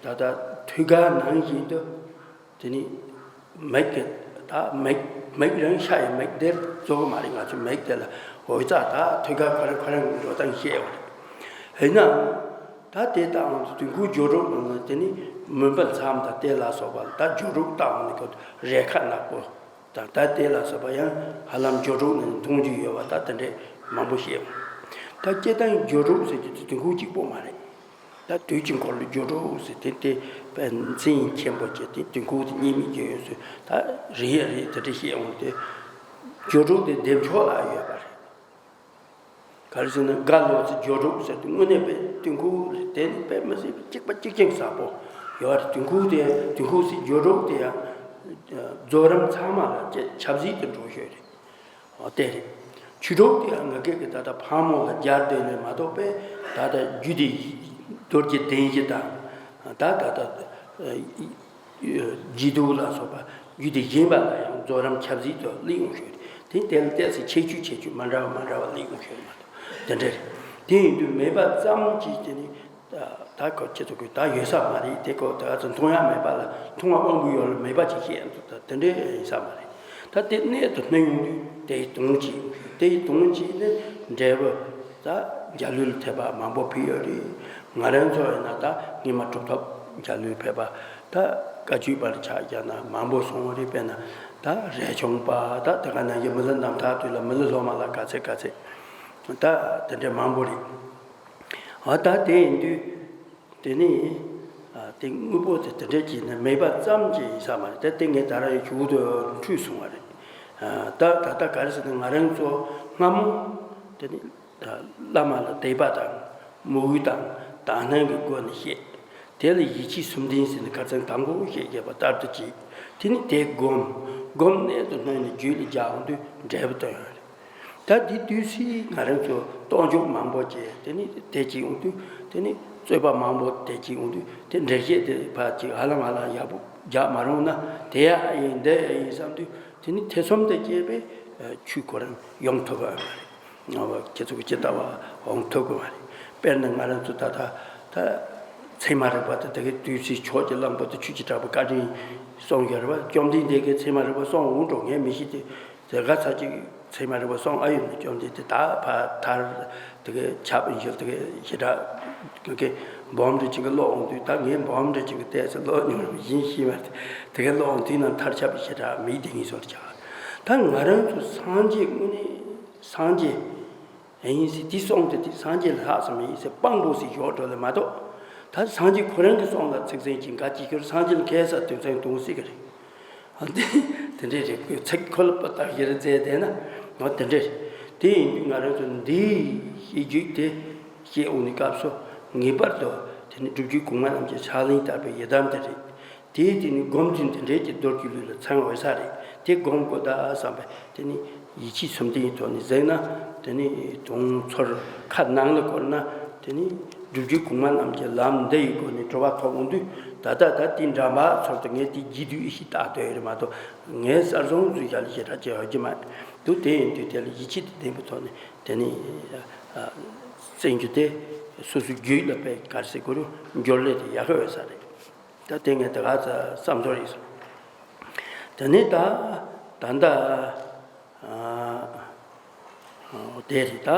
ད་ལྟ་ཐོད་རྒལ་ནང་བཞིན་དུ་དེ་ནི་མིག་གི་ད་མིག་མིག་རང་ཤ་ཡི་མིག་དེར་རྫོགས་མ་རེད། ང་ཚོ་མིག་དེ་ལ་འོད་རྩ་ད་ཐོད་རྒལ་ཁོ་རང་ཁོ་རང་གི་འགྲོ་སྟངས་ཤེས་པ་རེད། ཡིན་ནའང་ད་དེ་ལྟ་འོང་དུས་དུས་འཁོར་སྦྱོར་སྒྲོག་ནང་ལ་དེ་ནི་མུན་པ་མཚམས་དང་དེ་ལ་སོགས་པ་ལ་ད་སྦྱོར་སྒྲོག་ལྟ་འོང་ནི་ཁོ་རས་ཁ་ནག་པོ། ད་ལྟ་དེ་ལ་སོགས་པ་ཡང་ཧ་ལམ་སྦྱོར་སྒྲོག་ནང་མཐོང་རྒྱུ་ཡོད་པ་ད་དེ་འདྲས་མང་པོ་ཤེས་འོང་། ད་སྤྱིར་བཏང་སྦྱོར་སྒྲོག་ཟེར་རྒྱུ་དེ་དུས་འཁོར་གཅིག་པོ་མ་རེད། ད་དུས་ཀྱི་འཁོར་ལོ་སྦྱོར་སྒྲོག་ཟེར་དེ་དེ་མཚན་ཉིད་ཆེན་པོ་བྱས་ཏེ་དུས་འཁོར་དེ་གཉིས་མེད་ཀྱི་ཡོད་ཚུལ་ད་རེད་ཡ་རེད་དེ་འདྲས་ཤེས་འོང་སྟེ། སྦྱོར་སྒྲོག་དེ་བདེ་མཆོག་ལ་ཡོད་པ་རེད། ག་རེ་ཟེར་ན་རྒ་ལོ་ཚེ་སྦྱོར་སྒྲོག་ཟེར་དུས་དངོས་གནས་དཔེ་དུས་འཁོར་རེད། དེ་ནི་དཔེ་མི་སྲིད་པའི་གཅིག་པ་གཅིག་རྐྱང་གསལ་པོ་ཡོད་རེད། དུས་འཁོར་དེ་དུས་འཁོར་ཟེར་སྦྱོར་སྒྲོག་དེ་ཡང་རྫོགས་རིམ་ཚང་མ་ལ་ཆབ་སྲིད་དུ་འགྲོ་ཤོས་རེད། འོ་དེ་རེད། ཆོས་སྒྲོག་དེ་ཡང་ང་སྐད་ཀྱི་ད་ལྟ་ཕག་མོ་ལ་སྦྱར་བསྡད་ནས་མ་གཏོགས་པས་ད་ལྟ་རྒྱུད་སྡེ་རྡོ་རྗེ་གདན་བཞི་དང་ད་ད་ལྟ། རྗེས་འདུག་ལ་སོགས་པ་རྒྱུད་སྡེ་གཞན་པ་ལ་ཡང་རྫོགས་རིམ་ཆབ་སྲིད་དུ་སླེབས་ཡོང་ཤོས་རེད། དེ་དེ་ལ་བལྟས་ཚེ་ཁྱད་ཆོས་ཁྱད་ཆོས་མ་འདྲ་བ་མ་འདྲ་བ་སླེབས་ཡོང་ཤོས་མ་གཏོགས་དེ་འདྲ་རེད། དེ་ཡིན་དུས་མེད་པ་ཙམ་གྱིས་དེ་ནི་ད་ཁོ་ཁྱེད་ཚོ་གིས་ད་ཡོད་ས་མ་རེད། དེ་ཁོ་ད་ཚོ་མཐོང་ཡ་མེད་པ་ལ་མཐོང་བ་དབང་པོའི་ཡུལ་ལ་མེད་པ་ཅིག་བཤད་ཡ་འདུག་ད་དེ་འདྲ་ཡིན་ས་མ་རེད། ད་དེ་གནད་དུ་བསྣུན་ཡོང་དུས་དེ་ཡི་དོན་གཅིག་དེ་ཡི་དོན་གཅིག་ནི་འབྲས་བུ། ད་འཇའ་ལུས་ལ་ཐེབས་པ་མང་པོ་ཕུལ་ཡོད་རེད། ང་རང་ཚོ་ཡིན་ན་ད་སྔོན་མ་གྲུབ་ཐོབ་འཇའ་ལུས་ཕེབས་པ་ད་བཀའ་བརྒྱུད་པར་ཆ་བཞག་ན་མང་པོ་སོང་བ་རེད། དཔེར་ན་ད་རས་ཆུང་པ་ད་དེ་ག་ནང་བཞིན་མི་ལ་རྣམ་ཐར་དུས་ལ་མི་ལ་སློབ་མ་ལ་ག་ཚད་ག་ཚད་ད་དེ་འདྲ་མང་པོ་རེད། འོ་ད་དེ་ཡིན་དུས། དེ་ནི། ཨ་དེ་དངོས་པོ་དེ་དེ་འདྲ་བྱས་ནས་མེད་པ་ཙམ་གྱིས་ཡིན་ས་མ་རེད། ད་དེ་ངས་ད་རང་ཡང་ཞུ་དུ་འཁྲུལ་སོང་བ་རེད། ཨ་ད་ད་ལྟ་ག་རེ་ཟེར་ན་ང་རང་ཚོ་སྔ་མོ་དེ་ནི་ད་བླ་མ་ལ་དད་པ་དང་མོས་གུས་དང་དག་སྣང་གི་སྒོ་ནས་བཤད། དེ་ལ་ཡིད་ཆེས་གསུམ་ལྡན་ཟེར་ནས་ཁ་སང་དང་པོ་བཤད་རྒྱབ་པ་ལྟར་དུ་བྱེད། དེ་ནི་དེ་སྒོམ། སྒོམ་གནད་དུ་བསྣུན་ནས་རྒྱུད་ལ་སྦྱར་འོང་དུས་འབྲས་བུ་སྟོན་ཡོད་རེད། ད་འདི་དུས་སུ་ང་རང་ཚོ་རྟོགས་འཇུག་མང་པོ་བྱས། དེ་ནི་དེ་གཅིག་ཡོང་དུས་དེ་ནི་རྩོད་པ་མང་པོ་དེ་གཅིག་ཡོང་དུས་དེ་འགྲེལ་བཤད་དེ་ཕར་གཅིག་ཧ་ལམ་ཧ་ལམ་ཡག་པོ་རྒྱག་མ་རུང་ན་དེ་ཡག་ཡིན་འདི་ཡག་ཡིན་བསམ་དུས་དེ་ནི་ཐེ་ཚོམ་དེ་སྐྱེས་པས་ ཆོས་ཁོ་རང་ཡོང་ཐུབ་པ་མ་རེད། ཁྱེད་ཚོ་གི་ཇི་ལྟ་བ་འོང་ཐུབ་ཀྱི་མ་རེད། དཔེར་ན་ང་རང་ཚོ་ད་ལྟ་ད་ཚད་མ་རིག་པ་དང་དེ་གའི་དུས་ཚོད་ཕྱོགས་ཀྱི་གླང་པོ་དང་ཆུ་ཀྱི་བྲག་པའི་བཀའ་དྲིན་གསུངས་ཡོད་རེད་པ། བཅོམ་ལྡན་འདས་ཀྱིས་ཚད་མ་རིག་པ་གསུངས་འོང་འགྲོ་ངས་མི་ཤེས་ཏེ། དེ་ག་ཚ་ཅིག་ཚད་མ་རིག་པ་གསུངས་ཨ་ཡོད་ནི་བཅོམ་ལྡན་འདས་ད་ཕར་ཐར་དེ་གའི་ཆབ་ཡོད་དེ་གའི་ཞེ་དྲག་གི་སྦོམ་འདྲ་ཅིག་གི་ཀློག་འོང་དུས། ད་ངས་སྦོམ་འདྲ་ཅིག་གི་བལྟས་ཚེ་ཀློག་མྱོང་རེད་པ། ཡིན་ཤེས་མ་རེད། དེ་གའི་ཀློག་འོང་དུས་ན་མཐར་ཁྱབ་ཞེ་དྲག་མེད་དེ་ངེས་སོར་ཆགས། ད་ང་རང་ཚོ་སངས་རྒྱས་དངོས་གནས་སངས་རྒྱས་ཡིན་ཟེར་དེ་གསུངས་ཏེ་དེ་སངས་རྒྱས་ལ་ལྷག་ཙམ་ཡིན་ཟེར་དཔང་པོ་ཟེར་ཞོག་འགྲོ་ལ་མ་གཏོགས། ད་སངས་རྒྱས་ཁོ་རང་གི་གསུང་ལ་ཚིག་ཟིན་ཅིང་འགའ་ཅིག་ཁྱོད་སངས་རྒྱས་ལ་ཁེལ་ས་དུས་ཚོད་གཏོང་སྲིད་ཀྱི་རེད། ཨ་འདི་དེ་འདྲས་རེད། ཁོས་ཚིག་ཁོ་ལ་པ་ལྟར་ཡར་མཛད་བསྡད་ན་ང་དེ་འདྲས་རེད། དེ་ཡིན་དུས་ང་རང་ཚོ་འདིའི་ཤེས་རྒྱུད་དེ་ཤེས་འོང་ནི་སྐབས་སུ་ངེས་པར་དུ་དེ་ནི་སྒྲུབ་བརྒྱུད་གོང་མ་རྣམས་ཀྱི་ཕྱག་ལེན་བསྟར་པའི་ཡི་དམ་དེ་རེད། དེའི་དེ་ནི་སྒོམ་ཚུལ་འདི་འདྲའི་གྱི་རྡོ་རྗེ་ལུས་ལ་ཚང་འོས་ས་རེད། དེ་སྒོམ་དགོས་ད་བསམ་པས་དེ་ནི་ཡིད་ཆེས་སུམ་ལྡན་གྱི་ཐོག་ནས་གཟིགས་ན། དེ་ནི་དུང་ཚོར་ཁ་ནང་ལ་བསྐོར་ན། དེ་ནི་སྒྲུབ་བརྒྱུད་གོང་མ་རྣམས་ཀྱི་ལམ་འདི་ཡི་སྒོ་ནས་གྲོལ་བ་ཐོབ་འོང་དུས། ད་ལྟ་ད་དེ་འདྲ་མ་ཚོར་དུ་ངས་དེ་རྒྱས་བསྡུས་ཨི་ཤི་ཏག་ཏོ་ཡོད་རེད་མ་གཏོགས། ངས་གསར་བཟུང་ཚུལ་ཞལ་ཞེ་དྲག་ཅིག་ཡོད་ཀྱི་མ་འདུག་དེ་ཡིན་དུས་དེ་ལ་ཡིད་ཆེས་དང་ལྡན་པའི་ཐོག་ནས་དེ་ནི་བཙན་རྒྱུ་དེ་སོ་སོའི་རྒྱུད་ལ་དཔེ་ག་རེ་ཟེར་དགོས་རུང་འབྱོར་ལས་དེ་ཡག་གི་ཡོད་ས་རེད། ད་དེ་ངས་ད་ག་ཚ་བསམ་ཚོར་ཡིན་སོང་། དེ་ནས་ད་ད་ལྟ་ཨ་དེ་རེད། ད་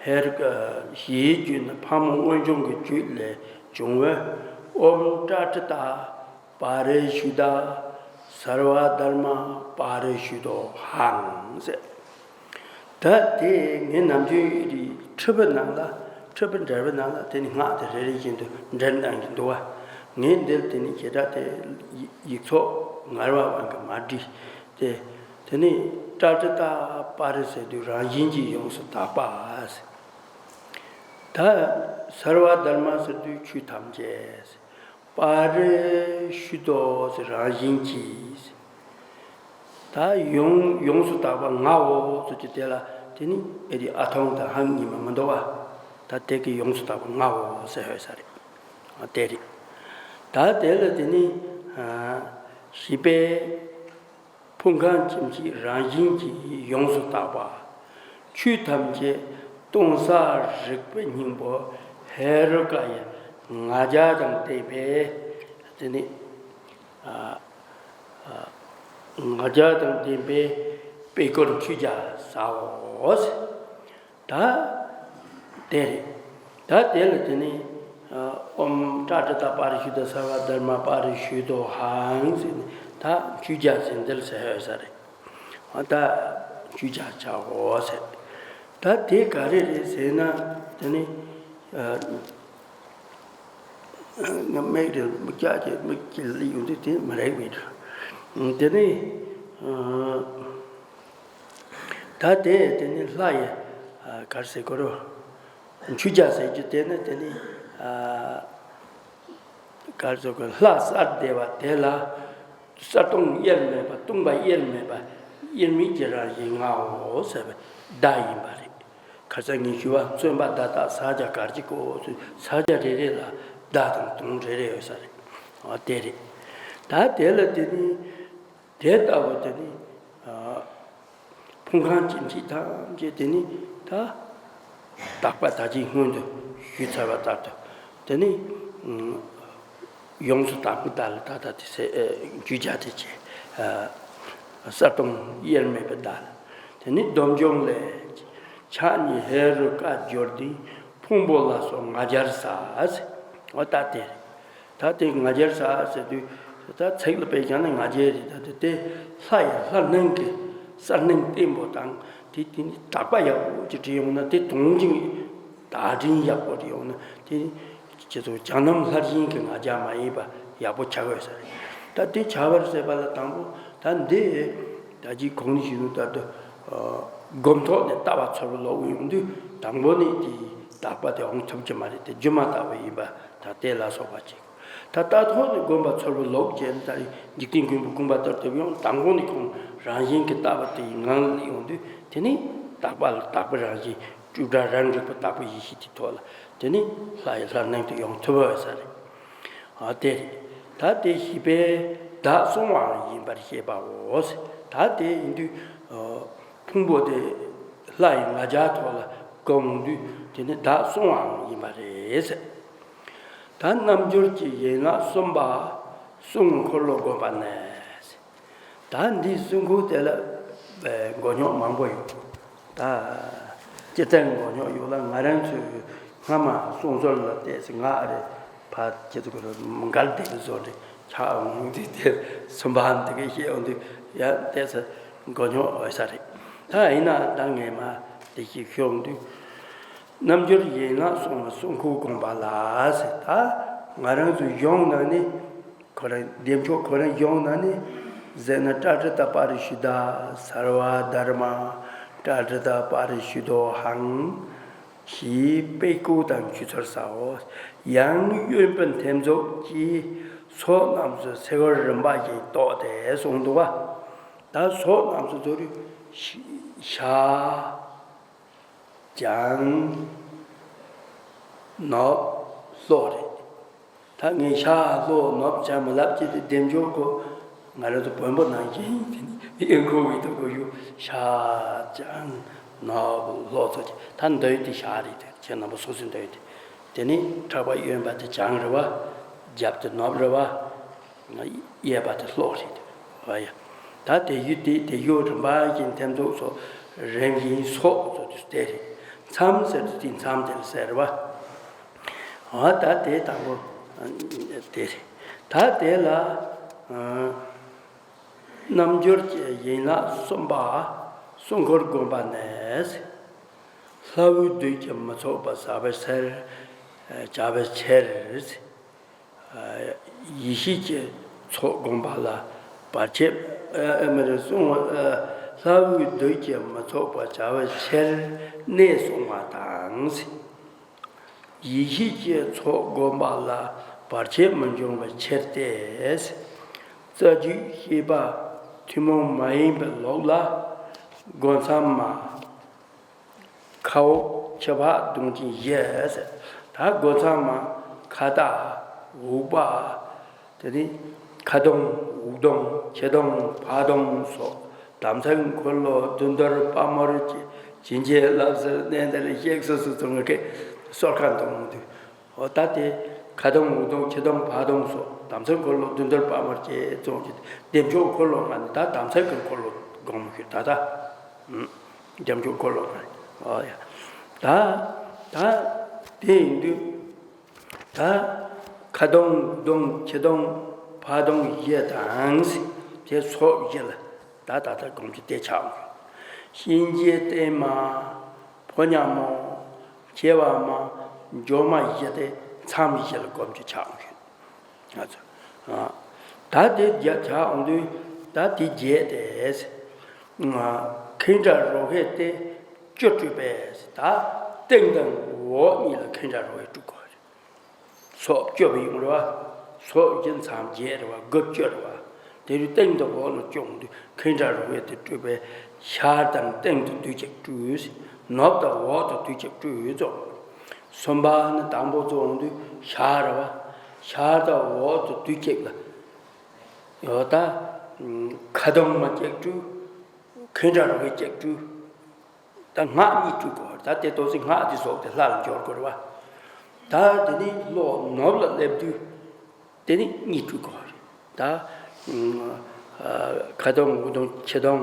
ཧེ་རུ་ཀ་ཞེས་བརྗོད་ན་ཕག་མོ་སྔོན་བྱུང་གི་རྒྱུད་ལས་བྱུང་བའི་ཨོཾ་ཏྲ་ཏྲི་ཏ་པ་རི་ཤུདྡྷ་སརྦ་དྷརྨ་པ་རི་ཤུདྡྷོ་ཧཾ་ཟེར། ད་དེ་ངས་ནམ་རྒྱུན་རི་ཁྲི་པའི་ནང་ལ་ཁྲི་པ་འགྲེལ་པའི་ནང་ལ་དེ་ནི་སྔགས་དེ་རེ་རེ་བཞིན་དུ་འགྲེལ་གནང་གི་འདུག་བ། ངས་འདིར་དེ་ནི་ཞེ་དྲག་དེ་ཡིག་ཚོགས་ངར་བ་བང་གི་མ་བྲིས་ཏེ། དེ་ནི་ཏྲ་ཏྲི་ཏ་པ་རི་ཟེར་དུས་རང་བཞིན་གྱིས་ཡོངས་སུ་དག་པ་ཟེར། ད་སརྦ་དྷརྨ་ཟེར་དུས་ཆོས་ཐམས་ཅད་ཟེར། པ་རི་ཤུདྡྷོ་ཟེར་རང་བཞིན་གྱིས། ད་ཡོངས་ཡོངས་སུ་དག་པ་ངའོ་ཟེར་གྱི་དེ་ལ་དེ་ནི་ཨེ་རི་ཨ་ཐོང་དང་ཧང་གཉིས་མ་མི་འདུག་བ། ད་དེ་གི་ཡོངས་སུ་དག་པ་ངའོ་ཟེར་ཧོས་ས་རེད། ཨ་དེ་རེད། ད་དེ་ལ་དེ་ནི་ཨ་ཞེས་པས། ཕུང་ཁམས་ཅན་གྱི་རང་བཞིན་གྱིས་ཡོངས་སུ་དག་པ། ཆོས་ཐམས་ཅད་སྟོང་གསལ་རིག་པའི་སྙིང་པོ་ཧེ་རུ་ཀ་ཡི་ང་རྒྱལ་དང་ལྡན་པའི་དེ་ནི་ཨ་ཨ་ང་རྒྱལ་དང་ལྡན་པའི་དཔལ་འཁོར་མཆོད་བརྒྱ་བྱའོ། ད་དེ་རེད། ད་དེ་ལ་དེ་ནི་ཨོཾ་ཏྲ་ཏྲི་ཏ་པ་རི་ཤུདྡྷ་སརྦ་དྷརྨ་པ་རི་ཤུདྡྷོ་ཧཾ་ཟེར་ནས་ད་མཆོད་བརྒྱ་ཟེར་འདིར་ཟེར་ཧོས་ས་རེད། ད་མཆོད་བརྒྱ་བྱའོ་ཟེར། ད་དེ་ག་རེ་རེད་ཟེར་ན་དེ་ནི་ང་མིག་རེ་མིག་སྐྱག་གི་མིག་གི་ལི་ཡོང་དུས་དེ་མི་རེག་མེད་འགྲོ། དེ་ནི་ད་དེ་དེ་ནི་ལྷ་ཡི་ག་རེ་ཟེར་དགོས་རེད། མཆོད་བརྒྱ་ཟེར་རྒྱུ་དེ་ནི་དེ་ནི་ག་རེ་ཟེར་དགོས། ལྷ་གསལ་བདེ་བ་དེ་ལ་གསལ་སྟོང་དབྱེར་མེད་པ། སྟོང་པ་དབྱེར་མེད་པ། དབྱེར་མེད་ཀྱི་རང་བཞིན་ངའོ་ཟེར་བའི་བརྡ་ཡིན་པ་རེད། ཁ་སང་ངས་ཞུས་པ་མཚོན་པ་བརྡ་རྟགས་ཕྱག་རྒྱ་གར་གྱི་སྐོར་སུ་ཕྱག་རྒྱ་རེ་རེ་ལ་བརྡ་དང་དོན་རེ་རེ་ཡོད་ས་རེད། འོ་དེ་རེད། ད་དེ་ལ་དེ་ནི་དེ་ལྟ་བུ་དེ་ནི་ཨ་ཕུང་ཁམས་ཅན་གྱི་ཐམས་ཅད་དེ་ནི་ད་དག་པ་ད་ཅིག་སྔོན་དུ་ཞུས་ཚར་བ་ལྟར་དུ་དེ་ནི་ཨ་ཡོངས་སུ་དག་པའི་བརྡ་ལ་ད་ལྟ་དེ་ཟེར་ཨ་མཆོད་བརྒྱ་དེ་བྱས། ཨ་གསལ་སྟོང་དབྱེར་མེད་པའི་བརྡ་ལ། དེ་ནི་སྡོམ་འཇོམས་ལས། ཕྱག་གཉིས་ཧེ་རུ་ཀ་སྦྱོར་ཏེ་ཕུང་པོ་ལ་སོགས་ང་རྒྱལ་བྱ་ཟེར། འོ་ད་དེ་རེད། ད་དེ་ང་རྒྱལ་བྱ་ཟེར་དུས་ད་ཚིག་ལ་དཔེ་བཞག་ན་ང་རྒྱལ་རེད། ད་དེ་དེ་ལྷ་ཡི་ལྷ་སྣང་གི་གསལ་སྣང་བརྟན་པོ་དང་དེ་དེ་ནི་དག་པ་ཡག་པོ་ཅིག་བྲིས་ཡོང་ན་དེ་དོན་གྱི་བརྡ་འཕྲིན་ཡག་པོ་རེད་ཡོང་ན་དེ་ནི་ཁྱེད་ཚོ་བྱང་སྣང་ལྷར་བཞེངས་ཀྱི་ང་རྒྱལ་མ་ཡིན་པ་ཡག་པོ་ཆགས་ཡོད་ས་རེད། ད་དེ་བྱ་བར་ཟེར་བ་ལ་དང་པོ་ད་འདི་ད་ཅིག་གོང་ནས་ཞུས་ནོ་ལྟར་དུ་སྒོམ་ཐོག་ནས་ལྟ་བ་ཚོར་བ་ལོག་ཡོང་དུས་དང་པོ་ནས་དེ་དག་པ་དེ་འོང་ཐུབ་ཀྱི་མ་རེད། དེ་རྒྱུ་མ་དག་པ་ཡིན་པ་ད་དེ་ལ་སོགས་པ་ཅིག་ད་ལྟ་ཐོག་ནས་སྒོམ་པ་ཚོར་བ་ལོག་བྱས་ནས་ད་རེས་འཇིག་རྟེན་མགོན་པོ་དགོངས་པ་ལྟར་དུ་ཡང་དང་པོ་ནས་ཁོང་རང་བཞིན་གྱི་ལྟ་བ་དེའི་ངང་ལ་ཡོང་དུས་དེ་ནི་དག་པ་ལ་དག་པའི་རང་བཞིན་སྤྲོས་བྲལ་རང་གྲོལ་གྱི་དག་པའི་ཡེ་ཤེས་ཀྱི་ཐོག་ལ་དེ་ནི་ལྷ་ཡི་ལྷ་སྣང་དུ་ཡོང་ཐུབ་པ་ཡོད་ས་རེད། ཨ་དེ་རེད། ད་དེ་ཞེས་པས་བརྡ་གསུང་བའང་ཡིན་པར་བཤད་པའོ། ད་དེ་ཡིན་དུས། ཕུང་པོ་དེ་ལྷ་ཡི་ང་རྒྱལ་ཐོག་ལ་གང་འོང་དུས་དེ་ནི་བདག་བསྲུང་བའང་ཡིན་པ་རེད་ཟེར། ད་རྣལ་འབྱོར་གྱི་ཡན་ལག་གསུམ་པ་གསུང་འཁོར་ལོ་བསྒོམ་པ་ནས་ཟེར། ད་འདིའི་གསུང་འཁོར་དེ་ལ་མགོ་རྙོག་མང་པོ་ཡོད། ད་སྤྱིར་བཏང་མགོ་རྙོག་ཡོད་ལ། ང་རང་ཚོས་སྔ་མ་གསུང་ཟོར་ལ་བལྟས་ཚེ་ང་རེ་ཕར་ཁྱེད་ཚོ་གི་མགར་སྡེ་གི་བཟོ་འདྲ་ཆགས་འོང་དུས། དེ་གསུམ་པ་འདི་གི་བཤད་འོང་དུས་ཡང་བལྟས་ཚེ་མགོ་རྙོག་འོས་ས་རེད། ད་ཡིན་ན་ད་ངས་མ་དེ་ཞིག་ཤོད་འོང་དུས། རྣལ་འབྱོར་ཡན་ལག་གསུམ་པ་གསུང་འཁོར་བསྒོམ་པ་ལ་ཟེར། ད་ང་རང་ཚོའི་གཞུང་ནང་ནས། ཁོ་རང་བདེ་མཆོག་ཁོ་རང་གཞུང་ནང་ནས་ཟེར་ན། པྲ་ཀྲི་ཏ་པ་རི་ཤུདྡྷ་སརྦ་དྷརྨ། པྲ་ཀྲི་ཏ་པ་རི་ཤུདྡྷོ་ཧཾ་ཞེས་པའི་སྐུ་དང་ཆུ་ཚོད་ཟའོ། ཡང་དབོན་པོ་ཐེམ་ཚོགས་ཀྱིས་ཚོགས་རྣམས་སུ་ཚེ་འཁོར་རིམ་པ་བཞིན་རྟོགས་ཏེ་གསུངས་འདུག་པ། ད་ཚོགས་རྣམས་སུ་ཚོགས་རིགས་ཤ། བྱང་། ནོར། ལྷོ་རེད། ད་ངས་ཤ་ལྷོ་ནོར་བྱང་མི་ལབ་ཀྱི་དེ། བདེ་མཆོག་ཁོ་ང་རང་ཚོ་བོན་པོ་ནང་བཞིན་དེ་ནི་ཨེ་ཁོ་བའི་ཐོག་གོ་ཡུ་ཤ་བྱང་ནོར་ལྷོ་ཚོ་ཅི། ད་འདོད་དེ་ཤ་རེད་དེ། ཁྱེད་རྣམ་པ་སོ་སོའི་འདོད་དེ། དེ་ནི་ཕྲག་པ་གཡོན་པ་དེ་བྱང་རེད་བ། རྒྱབ་དེ་ནོར་རེད་བ། གཡས་པ་དེ་ལྷོ་རེད། ཨ་ཡ། ད་དེ་ཡུལ་དེ་དེ་ཡུལ་རིམ་པ་བཞིན་ཐེམ་ཚོགས་སོགས་རིམ་བཞིན་ཚོགས་སོགས་དེ་དེ་རེད། མཚམས་ཟེར་དུས་དེ་མཚམས་དེ་ལ་ཟེར་བ། ཨ་ད་དེ་དང་པོ་དེ་རེད། ད་དེ་ལ་རྣལ་འབྱོར་གྱི་ཡན་ལག་གསུམ་པ་གསུང་འཁོར་བསྒོམ་པ་ནས། ལྷ་བུའི་བདུད་ཀྱིས་མི་ཚུགས་པ་ཟ་བའི་ཚེར། བྱ་བའི་ཕྱིར། ཡེ་ཤེས་ཀྱི་ཚོགས་བསྒོམ་པ་ལ་བར་ཆད། ཨ་མ་རེད། གསུང་། ལྷ་བུའི་བདུད་ཀྱིས་མི་ཚུགས་པ་བྱ་བའི་ཕྱིར་གནས་བསྲུང་བ་དང་། ཡེ་ཤེས་ཀྱི་ཚོགས་བསྒོམ་པ་ལ་བར་ཆད་མི་འབྱུང་བའི་ཕྱིར་ཏེ། རྩ་རྒྱུད་ཤེས་པ་ཐུན་མོང་མ་ཡིན་པའི་ལུགས་ལ་སྒོ་མཚམས་མ། ཁ་འོག་ཕྱི་ཕག་གདོང་ཅན་བཞི་ཟེར། ད་སྒོ་མཚམས་མ་ཁ་བཏགས་འུག་པ། དེ་ནི་ཁ་གདོང་འུག་གདོང་ཕྱི་གདོང་ཕ་གདོང་སོགས། དམ་ཚིག་འཁོར་ལོ་བདུད་འདུལ་དཔའ་མོར་བཅས། བྱིན་གྱིས་བརླབས་ཟེར་གནས་འདིར་གཤེགས་སུ། སོ་སོ་ཚང་གི་སོར་ཁ་གདོང་དུ། འོ་ད་དེ་ཁ་གདོང་འུག་གདོང་ཕྱི་གདོང་ཕ་གདོང་སོགས། དམ་ཚིག་འཁོར་ལོ་བདུད་འདུལ་དཔའ་མོར་བཅས་ཚོགས་ཀྱི་བདེ་མཆོག་འཁོར་ལོ་ལྔ་ནི་ད་དམ་ཚིག་གི་འཁོར་ལོ་སྒོམ་ཞུ། ད་ད་ཨུམ། བདེ་མཆོག་འཁོར་ལོ་ལྔ། ཨོ་ཡ། ད་ད་དེ་ཡིན་དུས་ད་ཁ་གདོང་གདོང་ཕྱི་གདོང་ཕ་གདོང་བཞི་དང་དེ་ཚོགས་བཞི་ལ་ད་ད་ལྟ་སྒོམ་རྒྱུ་དེ་ཆགས་འོང་། གཤིན་རྗེ་བརྟན་མ། ཕོ་ཉ་མོ། མཁས་པ་མ། འཇོམས་མ་བཞི་སྟེ་མཚམས་བཞི་ལ་སྒོམ་རྒྱུ་ཆགས་འོང་། ང་ཚོ། ཨ། ད་དེ་བརྒྱད་ཆགས་འོང་དུས་ད་དེ་བརྒྱད་དེ། ཨ། ཁེངས་དྲེགས་རོ་ཁྱི་སྟེ་བཅུ་སྤྲུལ་པས། ད་སྟེང་དང་འོག་གཉིས་ལ་ཁེངས་དྲེགས་རོ་ཁྱི་སྤྲུལ་དགོས་རེད། ཚོགས་བཅུ་པོ་ཡོང་རེད་བ། ཚོགས་བཞི་མཚམས་བརྒྱད་རེད་བ། དགུ་བཅུ་རེད་བ། དེ་རུ་སྟེང་དང་འོག་ལ་བཅུ་འོང་དུས་ཁེངས་དྲེགས་རོ་ཁྱི་དེ་སྤྲུལ་པས། ཤར་དང་སྟེང་དུ་དུས་གཅིག་སྤྲུལ། ནུབ་དང་འོག་ཏུ་དུས་གཅིག་སྤྲུལ་ཙོག་གསུམ་པ་ནི་དང་པོ་ཚོ་འོང་དུས་ཤར་རེད་བ། ཤར་དང་འོག་ཏུ་དུས་གཅིག་ལ། ཡོད་ད། ཁ་གདོང་མ་གཅིག་སྤྲུལ། ཁེངས་དྲེགས་རོ་ཁྱི་གཅིག་སྤྲུལ། ད་སྔགས་གཉིས་སྤྲུལ་དགོས། ད་དེ་ཏོག་ཙམ་སྔགས་དེ་ཟོག་དེ་ལྷ་ལ་འབྱོར་དགོས་རེད་བ། ད་དེ་ནི་ལྷོ་ནུབ་ལ་སླེབས་དུས་དེ་ནི་གཉིས་སྤྲུལ་དགོས་རེད། ད་ཁ་གདོང་འུག་གདོང་ཕྱི་གདོང་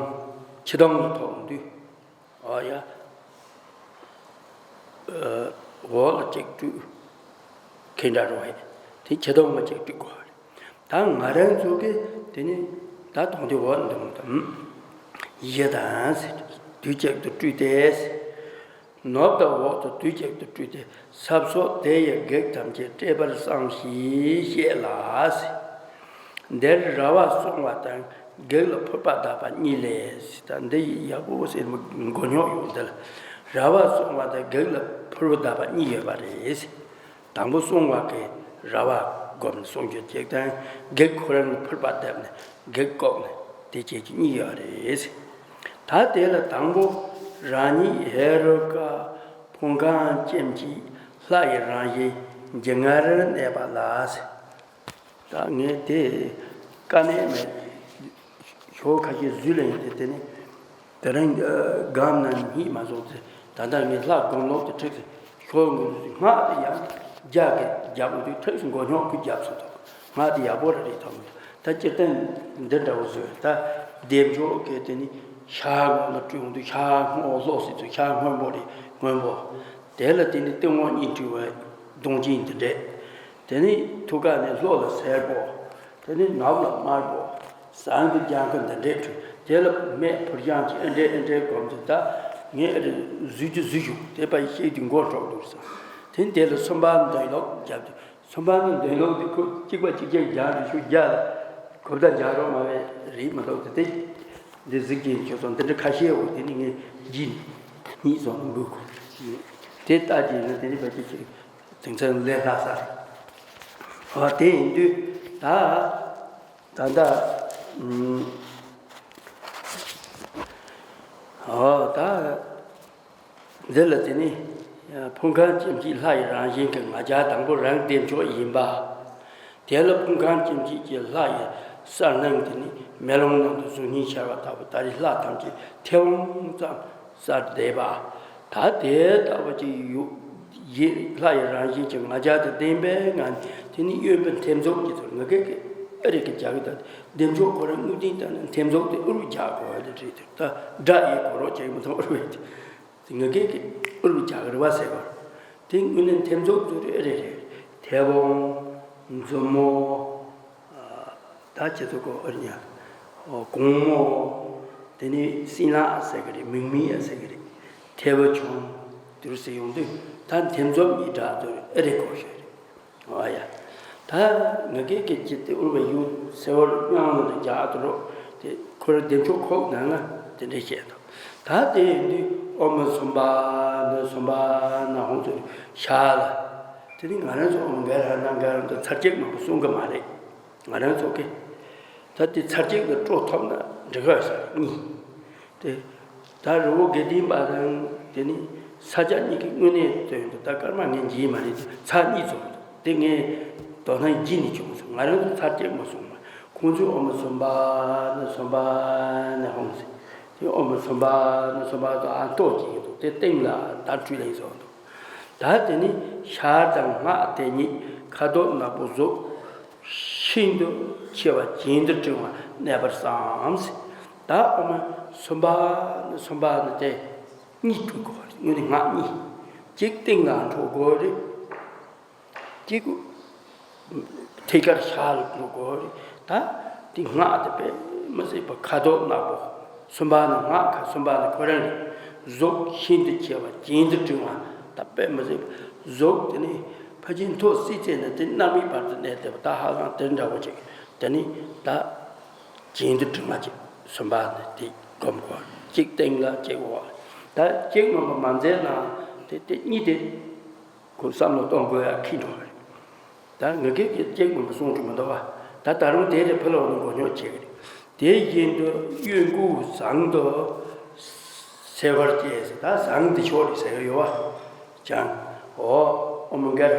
ཕྱི་གདོང་ལ་ཐོག་འོང་དུས། ཨོ་ཡ། འོག་ལ་གཅིག་སྤྲུལ། ཁེངས་དྲེགས་རོ་ཁྱི། དེ་ཕྱི་གདོང་ལ་གཅིག་སྤྲུལ་དགོས་རེད། ད་ང་རང་ཚོ་གི་དེ་ནི་ད་དོང་དེ་འོག་འདུག་དང་། བཞི་དང་ཟེར། དུས་གཅིག་ཏུ་སྤྲུལ་ཏེ། ནུབ་དང་འོག་ཏུ་དུས་གཅིག་ཏུ་སྤྲུལ་ཏེ། ས་ཕྱོགས་དེ་ཡི་བགེགས་ཐམས་ཅད་བསྐྲད་པར་བསམ་ཞེས་བཤད་ལ་ཟེར། འདིར་ར་བ་བསྲུང་བ་དང་བགེགས་ལ་ཕུར་པ་གདབ་པ་གཉིས་ལས་ཟེར། ད་འདི་ཡི་ཡག་པོ་ཟེར་མི་མགོ་རྙོག་ཡོད། འདི་ལ་ར་བ་བསྲུང་བ་དང་བགེགས་ལ་ཕུར་པ་གདབ་པ་གཉིས་ཡོད་པ་རེད་ཟེར། དང་པོ་བསྲུང་བ་གི་ར་བ་བསྒོམ་ནས་བསྲུང་རྒྱུ་གཅིག་དང་། བགེགས་ཁོ་རང་ལ་ཕུར་པ་བཏབ་ནས་བགེགས་བཀུག་ནས་དེ་བྱེད་ཀྱི་གཉིས་ཡོད་རེད། ད་དེ་ལ་དང་པོ་རང་ཉིད་ཧེ་རུ་ཀ་ཕུང་ཁམས་ཅན་གྱི་ལྷ་ཡི་རང་བཞིན་འཇིགས་ངར་གནས་པ་ལ་ཟེར། ད་ངས་དེ་དཀའ་གནད་མེད། ཞོ་ཁ་ཤས་བཟོས་ལ་ཡིན་ཏེ། དེ་ནི་ དེ་རིང་སྒམ་ནང་གཉིད་མ་སོང་ཚེ། ད་ལྟ་ངས་ལྷ་སྒོམ་ལོག་དེ་ཁྲིགས་སེ་ཤོར་འགྲོ་དུས། སྔགས་དེ་ཡང་རྒྱག་གི་རྒྱག་དགོས་དུས། ཁྲིགས་སེ་མགོ་རྙོག་ཁུ་རྒྱབ་སོང་དོ། སྔགས་དེ་ཡག་པོ་ར་རེད་དམ། ད་སྤྱིར་བཏང་འདི་འདྲ་བོ་བཟོས། ད་བདེ་མཆོག་གི་དེ་ནི་ཤར་ངོས་ལ་སྤྲུལ་འོང་དུས། ཤར་སྔོ་ལྷོག་སྲིད་དུ། ཤར་སྔོན་པོ་རེད། སྔོན་པོ། དེ་ལ་དེ་ནི་སྟེང་འོག་གཉིས་སྤྲུལ་བའི་གདོང་ཅན་འདི་འདྲས། དེ་ནི་ཐུགས་ཀ་ནས་ལྷོ་ལ་སེར་པོ། དེ་ནི་ནུབ་ལ་དམར་པོ། ཟངས་དང་ལྗང་ཁུ་འདི་འདྲས་འཕྲོས། དེ་ལ་མེ་ཕུར་སྦྱངས་ཀྱིས་ཨེ་འདྲས་ཨེ་འདྲས་བསྒོམས་ཏེ། ད་ངས་ཨེ་འདྲས་བཟོས་ཀྱི་བཟོས་བྱུང་། དེ་པ་ཡི་ཤེས་དུས་མགོ་འཁྲོག་འདུག་བསམ། དེ་ནི་དེ་ལ་སུམ་པ་འདོན་ལོག་བརྒྱབ་སྟེ། སུམ་པ་ནི་འདོན་ལོག་དེ་ཁོ་གཅིག་པ་གཅིག་རྐྱང་རྒྱག་རེ་ཞུ་རྒྱག་ལ། གོ་བརྡ་རྒྱག་རོགས་མ་བས་རེད་མ་གཏོགས། དེ་དེ་འདི་གཟིགས་ཀྱིན་ཁྱོད་ཚོ་འདི་འདྲ་ཁ་ཤས་འོ། དེ་ནི་ངས་བགྱིས་ནས་གཉིད་སོང་ནས་འབུད་གོ། དེ་ལྟ་ཅི་ན་དེ་ནི་བ་ཅི་ཅིག་དེང་སང་ལས་སླ་ས་རེད། འོ་དེ་ཡིན་དུས་ད་ད་ད་ཨུམ། འོ་ད། འདི་ལ་དེ་ནི་ཕུང་ཁམས་ལྕེ་མཆེད་ལྷ་ཡི་རང་བཞིན་གྱི་ང་རྒྱལ་དང་པོ་རང་བདེ་མཆོག་ཡིན་པ། དེ་ལ་ཕུང་ཁམས་ལྕེ་མཆེད་ཀྱི་ལྷ་ཡི་གསལ་སྣང་དེ་ནི་མེ་ལོང་ནང་དུ་གཟུགས་བརྙན་ཤར་བ་ལྟ་བུ། ད་རེས་ལྷ་ཐམས་ཅད་མཐེ་བོང་ཙམ་གསལ་བསྡད་པ། ད་དེ་ལྟ་བུ་ཅིག་ཡོད། ཡེ་ལྷ་ཡི་རང་བཞིན་གྱི་ང་རྒྱལ་དང་ལྡན་པའི་ངང་ནས། དེ་ནི་གཡོན་པའི་མཐེབ་མཛུབ་ཀྱི་ཚུར་ང་གེ་གེ་ཨ་རེ་གི་རྒྱག་གི། ད་བདེ་མཆོག་ཁོ་རང་དངོས་བསྟན་ལྟར་ན་མཐེབ་མཛུབ་དེ་ཨུ་རུ་རྒྱག་དགོས་པ་དེ་རེད། དེ་ད་སྒྲ་ཡི་གོ་རོགས་བྱེད་མི་ཐུབ་ཨུ་རུ་བས་དེ། དེ་ང་གེ་གེ་ཨུ་རུ་རྒྱག་གི་རེད་བ་ཟེར་བ། དེ་དངོས་གནས་མཐེབ་མཛུབ་ཚུར་ཨ་རེ་རེད། མཐེ་བོང་། མཛུབ་མོ། ད་ཁྱེད་ཚོ་གོ་ཨ་རེ་ཉ། གུང་མོ། དེ་ནི་སྲིན་ལག་ཟེར་གི་རེད། མིག་མིག་ཟེར་གི་རེད། ཐེ་བོ་ཆུང་དུར་ཟེར་ཡོང་དུས། ད་མཐེབ་མཛུབ་གཉིས་སྒྲ་དུ་ཨེ་རེ་གོ་ཤེས་རེད། འོ་ཡ། ད་ང་གེ་གེ་ཅི་སྟེ་ཨུར་བ་ཡུ་སེ་བར་དབྱངས་ལ་རྒྱག་དུ་རོ། དེ་ཁོ་ར་བདེ་མཆོག་ཁོག་ནང་ང་དེ་འདྲས་བཤད་དོ། ད་དེ་ཡིན་དུས་ཨོཾ་སུམྦྷ་ཎི་སུམྦྷ་ཎི་ཧཱུྃ་ཟེར་ཤར་ལ། དེ་ནི་ང་རང་ཚོ་ཨོཾ་ག་ར་ཎ་ག་ར་ཎ་ཚར་གཅིག་མང་པོ་གསུང་གི་མ་རེད། ང་རང་ཚོ་གི། ད་དེ་ཚར་གཅིག་ལ་སྤྲོ་ཐུབ་ན་འགྲིག་ག་ས་གཉིས། དེ། ད་རི་བོ་དགེ་ལྡན་པ་དང་དེ་ནི་ས་སྐྱ་གཉིས་ཀྱི་དངོས་གནས་དོན་དུ། ད་སྐར་མ་ངས་འཇིགས་མ་རེད་དེ། ཚར་གཉིས་ཚོ་དེ་ངས་དོ་སྣང་བགྱིས་ནས་བྱུང་སོང་། ང་རང་ཚོ་ཚར་གཅིག་མ་གསུངས་པ། ཁོང་ཚོས་ཨོཾ་སུམྦྷ་ཎི་སུམྦྷ་ཎི་ཧཱུྃ་ཟེར། དེ་ཨོཾ་སུམྦྷ་ཎི་སུམྦྷ་ཎི་ཟེར་ཨ་ཏོག་ཅིག་ཡིན་འདུག་དེ་སྟེང་ལ་ད་འཕྲུལ་ལེན་སོང་འདུག་ད་དེ་ནི་ཤར་དང་སྔགས་དེ་ཉིད་ཁ་དོག་ནག་པོ་གཟུགས་ཤིན་ཏུ་ཆེ་བ་གྱེན་དུ་དྲིལ་བ་གནས་པར་བསམ་ཟེར། ད་ཨོཾ་སུམྦྷ་ཎི་སུམྦྷ་ཎི་དེ་གཉིས་འཕྲོ་དགོས་པ་རེད། དངོས་གནས་སྔགས་གཉིས། གཅིག་སྟེང་ལ་འཕྲོ་དགོས་རེད། གཅིག་ཐད་ཀར་ཤར་ལ་འགྲོ་དགོས་རེད། ད་དེ་སྔགས་དེ་དཔེ་མི་སྲིད་པ་ཁ་དོག་ནག་པོ། སུམྦྷ་ཎི་སྔགས་ཁ་སུམྦྷ་ཎི་ཁོ་རང་རེད། གཟུགས་ཤིན་ཏུ་ཆེ་བ་གྱེན་དུ་དྲིལ་བ། ད་དཔེ་མི་སྲིད་པ་གཟུགས་དེ་ནི་ཕལ་ཆེར་མཐོ་སྲིད་ཚད་ནས་དེ་གནམ་མེད་བར་དུ་གནས་བསྡད་པ། ད་ཧ་ལམ་དེ་འདྲ་བོ་ཅིག་དེ་ནི་ད་གྱེན་དུ་དྲིལ་བ་ཅིག་སུམྦྷ་ཎི་དེ་སྒོམ་དགོས། གཅིག་སྟེང་ལ་གཅིག་འོག་ལ། ད་གཅིག་མ་མ་མཛད་ན་དེ་དེ་གཉིས་དེ། ཁོ་བསམ་བློ་གཏོང་དགོས་ཡ་ཁྱི་འགྲོ་བ་རེད། ད་ངེད་ཀྱིས་སྐད་ཅིག་མང་པོ་གསུང་རྒྱུ་མི་འདུག་བ། ད་ད་རུང་དེ་རེ་ཕུ་ལོག་ནས་མགོ་རྙོག་བྱེད་ཀྱི་རེད། དེ་བཞིན་དུ་གཡོན་དགུ་ཟངས་དུ་སེ་བར་བཅས་ཟེར། ད་ཟངས་འདི་ཕྱོགས་རེད་ཟེར་གྱི་ཡོད་བ། ཅང་། འོ། ཨོཾ་ག་ར་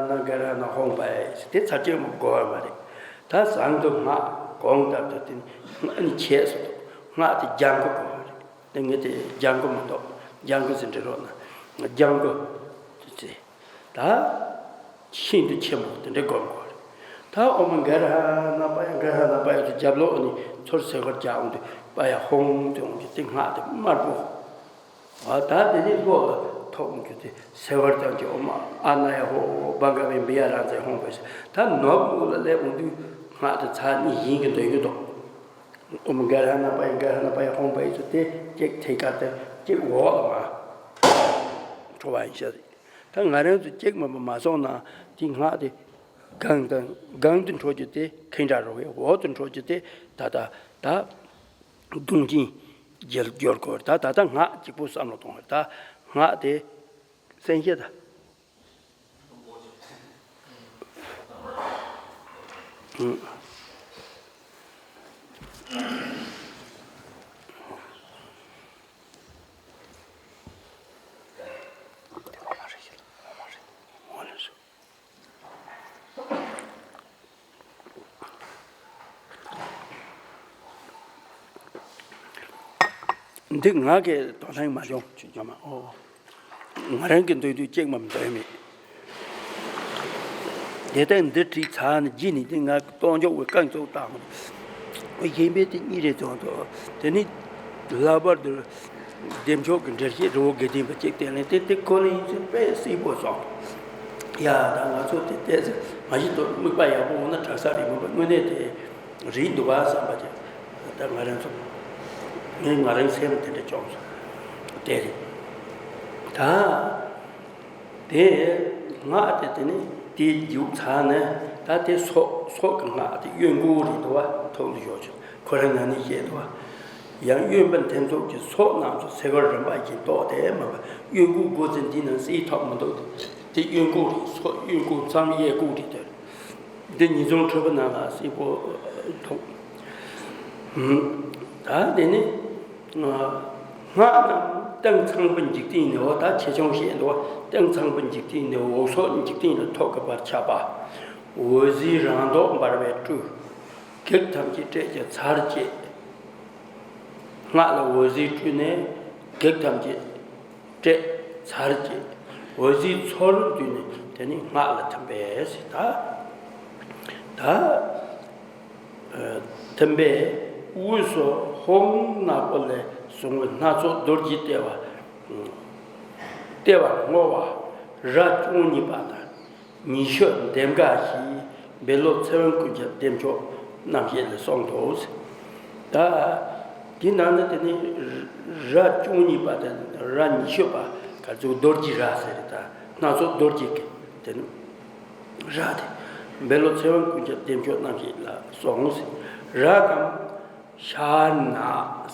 ཎ་ག་ར་ཎ་ཧཱུྃ་ཕཊ་ཟེར། དེ་ཚར་གཅིག་མང་པོ་དགོས་བ་མ་རེད། ད་ཟངས་དུ་སྔགས་གོང་ལྟར་དུ་དེ་ནི་ཨ་ནི་བྱས་སོ། སྔགས་དེ་ལྗང་གུ་དགོས་བ་རེད། དེ་ངས་དེ་ལྗང་གུ་མ་གཏོགས། ལྗང་གུ་ཟེར་འདྲི་རོགས་གནང་། ལྗང་གུ་དེ་ཚེ། ད་ཤིན་ཏུ་ཆེན་པོ་དེ་འདྲའི་སྒོམ་དགོས་རེད། ད་ཨོཾ་ག་ར་ཎ་པ་ཡ་ག་ར་ཎ་པ་ཡ་དེ་རྒྱབ་ལོགས་ནས་ཚུར་སེ་བར་བརྒྱབ་འོང་དུས་པ་ཡ་ཧཱུྃ་དེ་འོང་དུས་དེ་སྔགས་དེ་དམར་པོ། ཨ་ད་དེ་ནས་ལྷོ་ལ་ཐོག་འོང་དུས་དེ་སེ་བར་ཙམ་གྱི་ཨོཾ་ཨ་ཎཱ་ཡ་ཧོ་བྷ་ག་བྷེ་བི་ཡ་རཱ་ཛའི་ཧཱུྃ་ཕཊ་ཟེར། ད་ནུབ་འོག་ལ་སླེབས་འོང་དུས་སྔགས་དེ་ཚར་གཉིས་ཡིན་གྱི་འདོན་གྱི་འདུག་ཨོཾ་ག་ར་ཎ་པ་ཡ་ག་ར་ཎ་པ་ཡ་ཧཱུྃ་ཕཊ་ཡ་ཚོ་དེ་གཅིག་ཐད་ཀར་དེ་གཅིག་འོག་ལ་མར་འཕྲོ་བ་ཡིན་ཤག་ད་ང་རང་ཚོ་གཅིག་མ་མ་མ་སོང་ན་དེ་སྔགས་དེ་སྒང་དང་སྒང་དུ་འཕྲོ་རྒྱུ་དེ་ཁེངས་དྲགས་རོ་བས། འོག་ཏུ་འཕྲོ་རྒྱུ་དེ་ད་ད་ད་གདོང་ཅན་རྒྱལ་སྐྱོར་དགོས། ད་ད་ད་སྔགས་གཅིག་པུ་བསམ་བློ་གཏོང་བ། ད་སྔགས་དེ་གསན་ཤེས་ད། འདི་ང་གི་དོ་སྣང་མ་བྱུང་ཁྱོད་ཉོ་མ་ཨོ། ང་རང་གི་འདོད་འདོད་གཅིག་མམ་འདོད་མེད། དེ་ལྟར་འདི་བྲིས་ཚར་ནས་རྗེས་ནས་འདི་ང་གཏོང་ཆོག་པའི་རྐང་བཙུགས་བཏང་། གཞན་པའི་དེ་གཉིས་རེ་བཙོང་ཐུབ། དེ་ནི་ལྷག་པར་དུ་བདེ་མཆོག་གི་འགྲེལ་བཤད་རི་བོ་དགེ་ལྡན་པ་གཅིག་བསྟན་ལན་དེ་དེ་ཁོ་ལ་ཡིན་ཚུལ་དཔེ་སྲིད་པོ་སོང་། ཡ་ད་ང་ཚོ་དེ་ལྟས་ཚེ་མ་གཞི་དུ་དམིགས་པ་ཡག་པོ་འོང་ན་དྲག་ས་རེད་མོད་པ། དངོས་གནས་དེ་རེད་འདུག་བ་བསམ་པ་ཅིག་ད་ང་རང་ཚོ་ངས་ང་རང་སེམས་དེ་འདྲ་བྱུང་སོང་། དེ་རེད། ད་དེ་སྔགས་དེ་དེ་ནི་དེ་རྒྱུགས་ཚར་ནས་ད་དེ་སོགས་སོགས་ཀྱི་སྔགས་དེ་གཡོན་སྐོར་རེད་འདུག་བ། ཐོག་ལ་ཞོག་ཆུ་ཁོ་རང་ང་ནི་བཤད་འདུག་བ། ཡང་གཡོན་པ་འཐེན་ཚོགས་ཀྱི་སོགས་རྣམས་སུ་སེ་གོལ་རིམ་པ་བཞིན་གཏོགས་ཏེ་མ་པ་གཡོན་སྐོར་སྒོ་ཚུགས་འདི་ནང་སྲིད་ཐོག་མི་འདུག་དེ་གཡོན་སྐོར་རེད། སོགས་གཡོན་སྐོར་མཚམས་གཡས་སྐོར་རེད་དེ། འདི་ཉིས་སྟོང་འཕྲོས་པ་ནང་ལ་སྲིད་པོ་འདུག་ད་དེ་ནི་སྔགས་རྣམས་སྟེང་ཚངས་པའི་འཇིག་རྟེན་ནས། འོ་ད་ཆེ་ཆུང་བཤད་འདུག་སྟེང་ཚངས་པའི་འཇིག་རྟེན་ནས་འོག་སོགས་འཇིག་རྟེན་ལ་ཐོག་གི་བར་ཁྱབ་པ། འོད་ཟེར་རང་མདོག་འབར་བའི་སྤྲུལ། བགེགས་ཐམས་ཅད་བསྐྲད་ཀྱི་ཚར་བཅད། སྔགས་ལ་འོད་ཟེར་སྤྲུལ་ནས་བགེགས་ཐམས་ཅད་བསྐྲད་ཚར་བཅད། འོད་ཟེར་ཚུར་བསྡུས་ནས་དེ་ནི་སྔགས་ལ་ཐིམ་པས་ཟེར། ད་ད་ཐིམ་པས་དབུས་སུ་ཧཱུྃ་ནག་པོ་ལས་བྱུང་བའི་སྣ་ཚོགས་རྡོ་རྗེ་ལྟེ་བ་ལྟེ་བར་བསྔོ་བ་རྭ་བཅུ་གཉིས་པ་དང་། ཉི་ཤུ་ལྡེམ་འགས་ཀྱིས་བཻ་ཌཱུརྻ་ཚེ་དབང་ཀུན་ཁྱབ་བདེ་མཆོག་རྣམ་བཞད་ལ་གསུངས་འདུག་ད་དེ་ནང་ན་དེ་ནི་རྭ་བཅུ་གཉིས་པ་དང་རྭ་ཉི་ཤུ་པ་ག་ཚོད་རྡོ་རྗེ་རྭ་ཟེར། ད་སྣ་ཚོགས་རྡོ་རྗེ་གི་དེ་ནི་རྭ་དེ་བཻ་ཌཱུརྻ་ཚེ་དབང་ཀུན་ཁྱབ་བདེ་མཆོག་རྣམ་བཞད་ལ་གསུངས་ཟེར། རྭ་རྣམས་ཤར་ནག་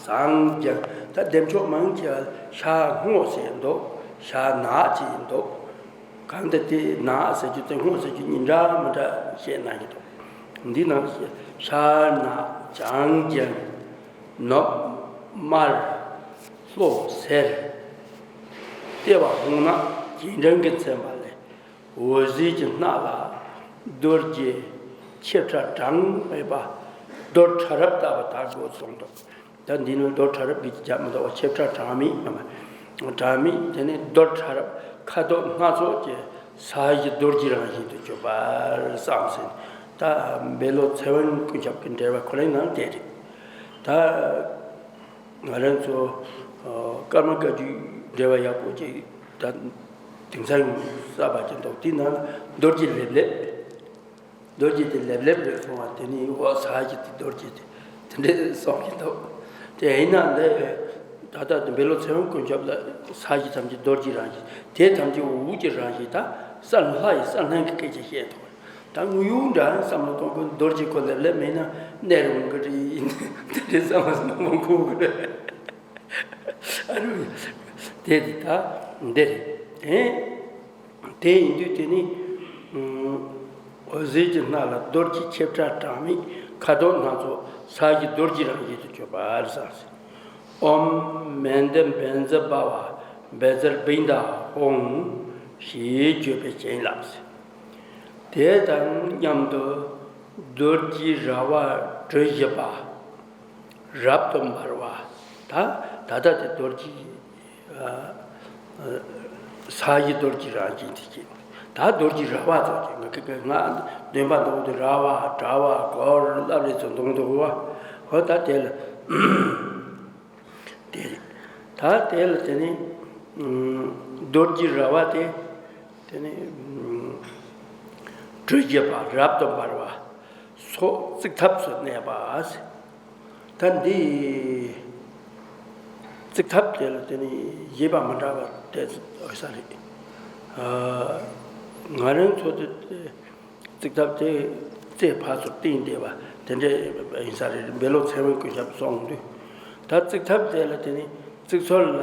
བྱང་ལྗང་། ད་བདེ་མཆོག་མང་ཆེ་བ་ཤར་སྔོ་ཟེར་འདུག་ཤར་ནག་ཅེས་འདུག་གང་ལྟར་དེ་ནག་ཟེར་རྒྱུ་དེ་སྔོ་ཟེར་རྒྱུ་གཉིས་འདྲ་མི་འདྲ་བཤད་གནང་གི་འདུག་འདི་ནང་ཤར་ནག་བྱང་ལྗང་ནག་དམར་ལྷོ་སེར། ལྟེ་བ་ཧཱུྃ་ནག་རྗེས་འབྲང་གིས་མཚན་པ་ལས། འོད་ཟེར་གྱི་སྣ་ལ་རྡོ་རྗེ་ཆེ་ཕྲ་གྲངས་མེད་པ་རྡོར་ཕྲ་རབ་ལྟ་བུ་དག་དགོས་གསུངས་འདུག་ད་འདི་ནི་རྡོར་ཕྲ་རབ་ཀྱི་རྒྱབ་མི་འདུག་བ། ཆེ་ཕྲ་གྲངས་མེད་ཡོད་མ། གྲངས་མེད་དེ་ནི་རྡོར་ཕྲ་རབ་ཁ་དོག་སྣ་ཚོགས་ཀྱི་ས་གཞི་རྡོ་རྗེ་རང་བཞིན་དུ་གྱུར་པར་བསམ་ཟིན། ད་བཻ་ཌཱུརྻ་ཚེ་དབང་ཀུན་ཁྱབ་ཀྱི་འགྲེལ་པ་ཁོ་རང་ནང་བསྡད་རེད། ད་ང་རང་ཚོ་ཀརྨ་བཀའ་བརྒྱུད་འགྲེལ་པ་ཡག་པོ་ཅིག་ད་དེང་སང་གསར་པ་ཅིག་འདུག་དེའི་ནང་ལ་རྡོ་རྗེ་ལེབ་ལེབ། རྡོ་རྗེ་དེ་ལེབ་ལེབ་རེད་གསུང་བ་དེ་ནི་འོ་ས་གཞི་དེ་རྡོ་རྗེ་དེ་དེ་འདྲས་གསུང་གི་འདུག་དེ་ཡིན་ན་འདི་ད་ལྟ་བཻ་ཌཱུརྻ་ཚེ་དབང་ཀུན་ཁྱབ་ལ་ས་གཞི་ཐམས་ཅད་རྡོ་རྗེ་རང་བཞིན། དེ་ཐམས་ཅད་འོད་ཀྱི་རང་བཞིན། ད་གསལ་ལྷ་ཡི་གསལ་སྣང་གི་སྐད་ཆ་བཤད་འདུག་ད་དངོས་ཡོད་འདྲ་བསམ་བློ་གཏོང་དགོས། རྡོ་རྗེ་ཁོ་ལེབ་ལེབ་མེད་ན་གནས་རུང་གི་རེད། དེ་འདྲས་བསམ་བློ་གཏོང་དགོས་གི་རེད། ཨ་རུ། དེ་དེ་ད་འདི་རེད། དེ་ཡིན་དུས་དེ་ནི་འོད་ཟེར་གྱི་སྣ་ལ་རྡོ་རྗེ་ཆེ་ཕྲ་གྲངས་མེད་ཁ་དོག་སྣ་ཚོགས་ས་གཞི་རྡོ་རྗེ་རང་བཞིན་དུ་གྱུར་པར་བསམ་ཟིན། ཨོཾ་མནྡ་བཛྲ་བྷ་བ་བཛྲ་བྷནྡ་ཧཱུྃ་ཞེས་བརྗོད་པས་བྱིན་ལ་ཟེར། དེ་དང་མཉམ་དུ་རྡོ་རྗེ་ར་བ་གྲུ་བཞི་པ། རབ་ཏུ་འབར་བ། ད་ད་ལྟ་དེ་རྡོ་རྗེ་ས་གཞི་རྡོ་རྗེ་རང་བཞིན་དེ་སྐྱེས། ད་རྡོ་རྗེ་ར་བ་ཚོ་སྐྱེས། ང་ཁི་ཁི་ང་འདོན་པ་འདོན་དུས་ར་བ་དྲ་བ་གོར་ལབ་རེ་ཚོ་འདོན་འདུག་བ། ཧོ་ད་དེ་ལ་དེ་རེད། ད་དེ་ལ་དེ་ནི་རྡོ་རྗེ་ར་བ་དེ་དེ་ནི་གྲུ་བཞི་པ་རབ་ཏུ་འབར་བ། སོགས་བརྩིགས་ཐབས་སུ་གནས་པ། ད་འདི་བརྩིགས་ཐབས་དེ་ལ་དེ་ནི་བཞེད་པ་མི་འདྲ་བ་དེ་འོས་ས་རེད། ང་རང་ཚོ་དེ་བརྩིགས་ཐབས་དེ་རྩེ་ཕར་ཚུར་བཏིང་བསྡད་པ་དེ་འདྲ་ཡིན་ས་རེད། བཻ་ཌཱུརྻ་ཚེ་དབང་ཀུན་ཁྱབ་གསུངས་དུས་ད་བརྩིགས་ཐབས་དེ་ལ་དེ་ནི་བརྩིགས་ཚོར་ལ་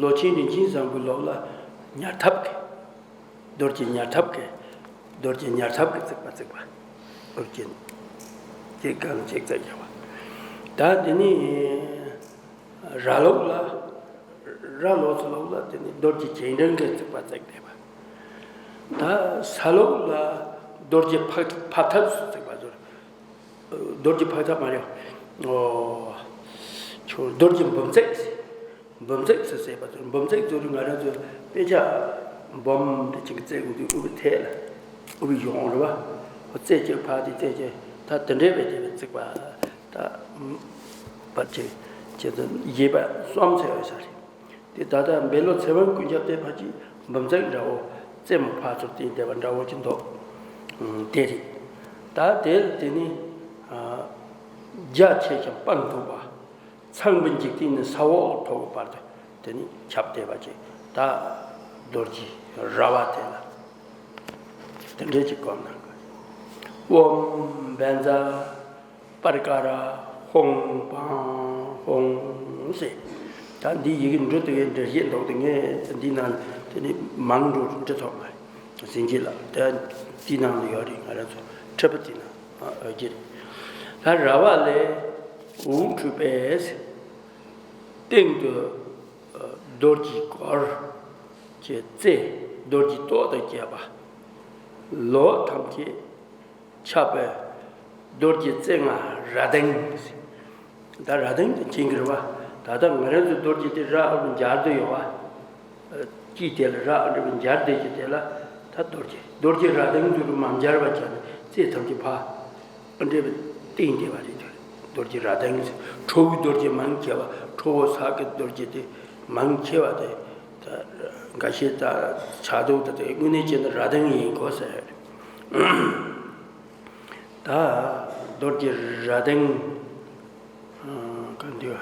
ལོ་ཆེན་རིན་ཆེན་བཟང་པོའི་ལོ་ལ་ཉར་ཐབས་ཀྱི། རྡོ་རྗེ་ཉར་ཐབས་ཀྱི། རྡོ་རྗེ་ཉར་ཐབས་ཀྱི་བརྩིགས་པ་བརྩིགས་པ། རྡོ་རྗེ། དེ་གང་ཅིག་བརྩིགས་བྱ་བ། ད་དེ་ནི། ར་ལོགས་ལ། ར་ལོགས་སུ་ལོགས་ལ་དེ་ནི་རྡོ་རྗེ་རྗེས་འབྲང་གི་བརྩིགས་པ་བརྩིགས་བསྡད་པ། ད་ས་ལོགས་ལ་རྡོ་རྗེ་ཕག་ཕབ་ཐབས་སུ་བརྩིགས་པ་ཟེར། རྡོ་རྗེ་ཕབ་ཐབས་མ་རེད། ཨོ། ཁྱོད་རྡོ་རྗེ་འབུམ་བརྩེགས། འབུམ་ཚིགས་སུ་ཟད་པ་ཚོ། འབུམ་ཚིགས་ཚོ་ང་རང་ཚོ་དཔེ་ཆ་འབུམ་དེ་གཅིག་བརྩེགས་དགོས་དུས་དབུ་མའི་ཐད་ལ་དབུ་མའི་གཞུང་རེད་བ། འོ་བརྩེགས་གཅིག་ཕར་དེ་བརྩེགས་གཅིག་ད་དེ་འདྲའི་བས་དེ་བས་བརྩེགས་པ་ད་བར་ཆད་བྱེད་དུ་བཞེད་པ་གསུམ་ཚེ་འོས་ས་རེད། དེ་ད་ལྟ་འབེ་ལོ་ཚེ་དབང་ཀུན་ཁྱབ་དེ་ཕ་གི་འབུམ་ཚིགས་འདྲ་བོ་རྩེ་མོ་ཕར་ཚུར་བསྟན་བསྡད་པ་འདྲ་བོ་ཅིག་འདུག་དེ་རེད། ད་དེ་ལ་དེ་ནི་རྒྱ་ཆེ་ཞིང་སྤང་ཐུབ་པ། ཚངས་པའི་འཇིག་རྟེན་ནས་ས་འོག་ཐོབ་པའི་བར་དུ་དེ་ནི་ཁྱབ་བསྡད་པ་ཅིག་ད་རྡོ་རྗེ་ར་བ་དེ་ལ་དེ་འདྲའི་ཅིག་གོ་ན། ཨོཾ་བཛྲ་པར་ཀ་ར་ཧོཾ་པཾ་ཧོཾ་ཟེར། ད་འདི་ཡི་གེ་འབྲི་དེ་གའི་འགྲེལ་བཤད་འདུག་དེ་ངས་འདི་ནང་དེ་ནི་མང་འགྲོ་འབྲི་ཐུབ་མ་རེད། ཟིན་གྱི་ལ་ད་འདི་ནང་ལ་ཡོད་རེད། ང་རང་ཚོ་ཁྲིད་པ་འདི་ན་ཨ་ཨོ་རྒྱན། ད་ར་བ་ལས་འོད་འཕྲོས་པས། སྟེང་དུ་རྡོ་རྗེ་གོར་གྱི་རྩེ་རྡོ་རྗེ་ཏོག་དང་བཅས་པ། ལོགས་ཐམས་ཅད་ཁྱབ་པའི་རྡོ་རྗེ་རྩེ་ལྔ་ར་གདན། ད་ར་གདན་དེ་མཁྱེན་གྱི་རེད་བ། ད་ལྟ་ང་རང་ཚོའི་རྡོ་རྗེ་དེ་ར་ཨ་རུ་སྦྱར་དུ་ཡོད་བ། དཀྱིལ་དེ་ལ་ར་ཨ་འདྲ་བའི་སྦྱར་བསྡད་ཀྱི་དེ་ལ་ད་རྡོ་རྗེ་རྡོ་རྗེ་ར་གདན་དུ་རུ་མ་སྦྱར་བ་བྱས་ནས་རྩེ་ཐམས་ཅད་ཕ་ཨ་འདྲ་བའི་སྟེང་དེ་བ་རེད། རྡོ་རྗེ་ར་གདན་ཁྲོ་བོའི་རྡོ་རྗེ་མང་ཆེ་བ་ཁྲོ་བོ་ས་གི་རྡོ་རྗེ་དེ་མང་ཆེ་བ་དེ་ད་འགའ་ཤས་ད་ཕྱག་རྡོར་དེ་དེ་དངོས་གནས་བྱས་ན་ར་གདན་ཡིན་དགོས་ཟེར། ད་རྡོ་རྗེ་ར་གདན་ག་འདི་བ།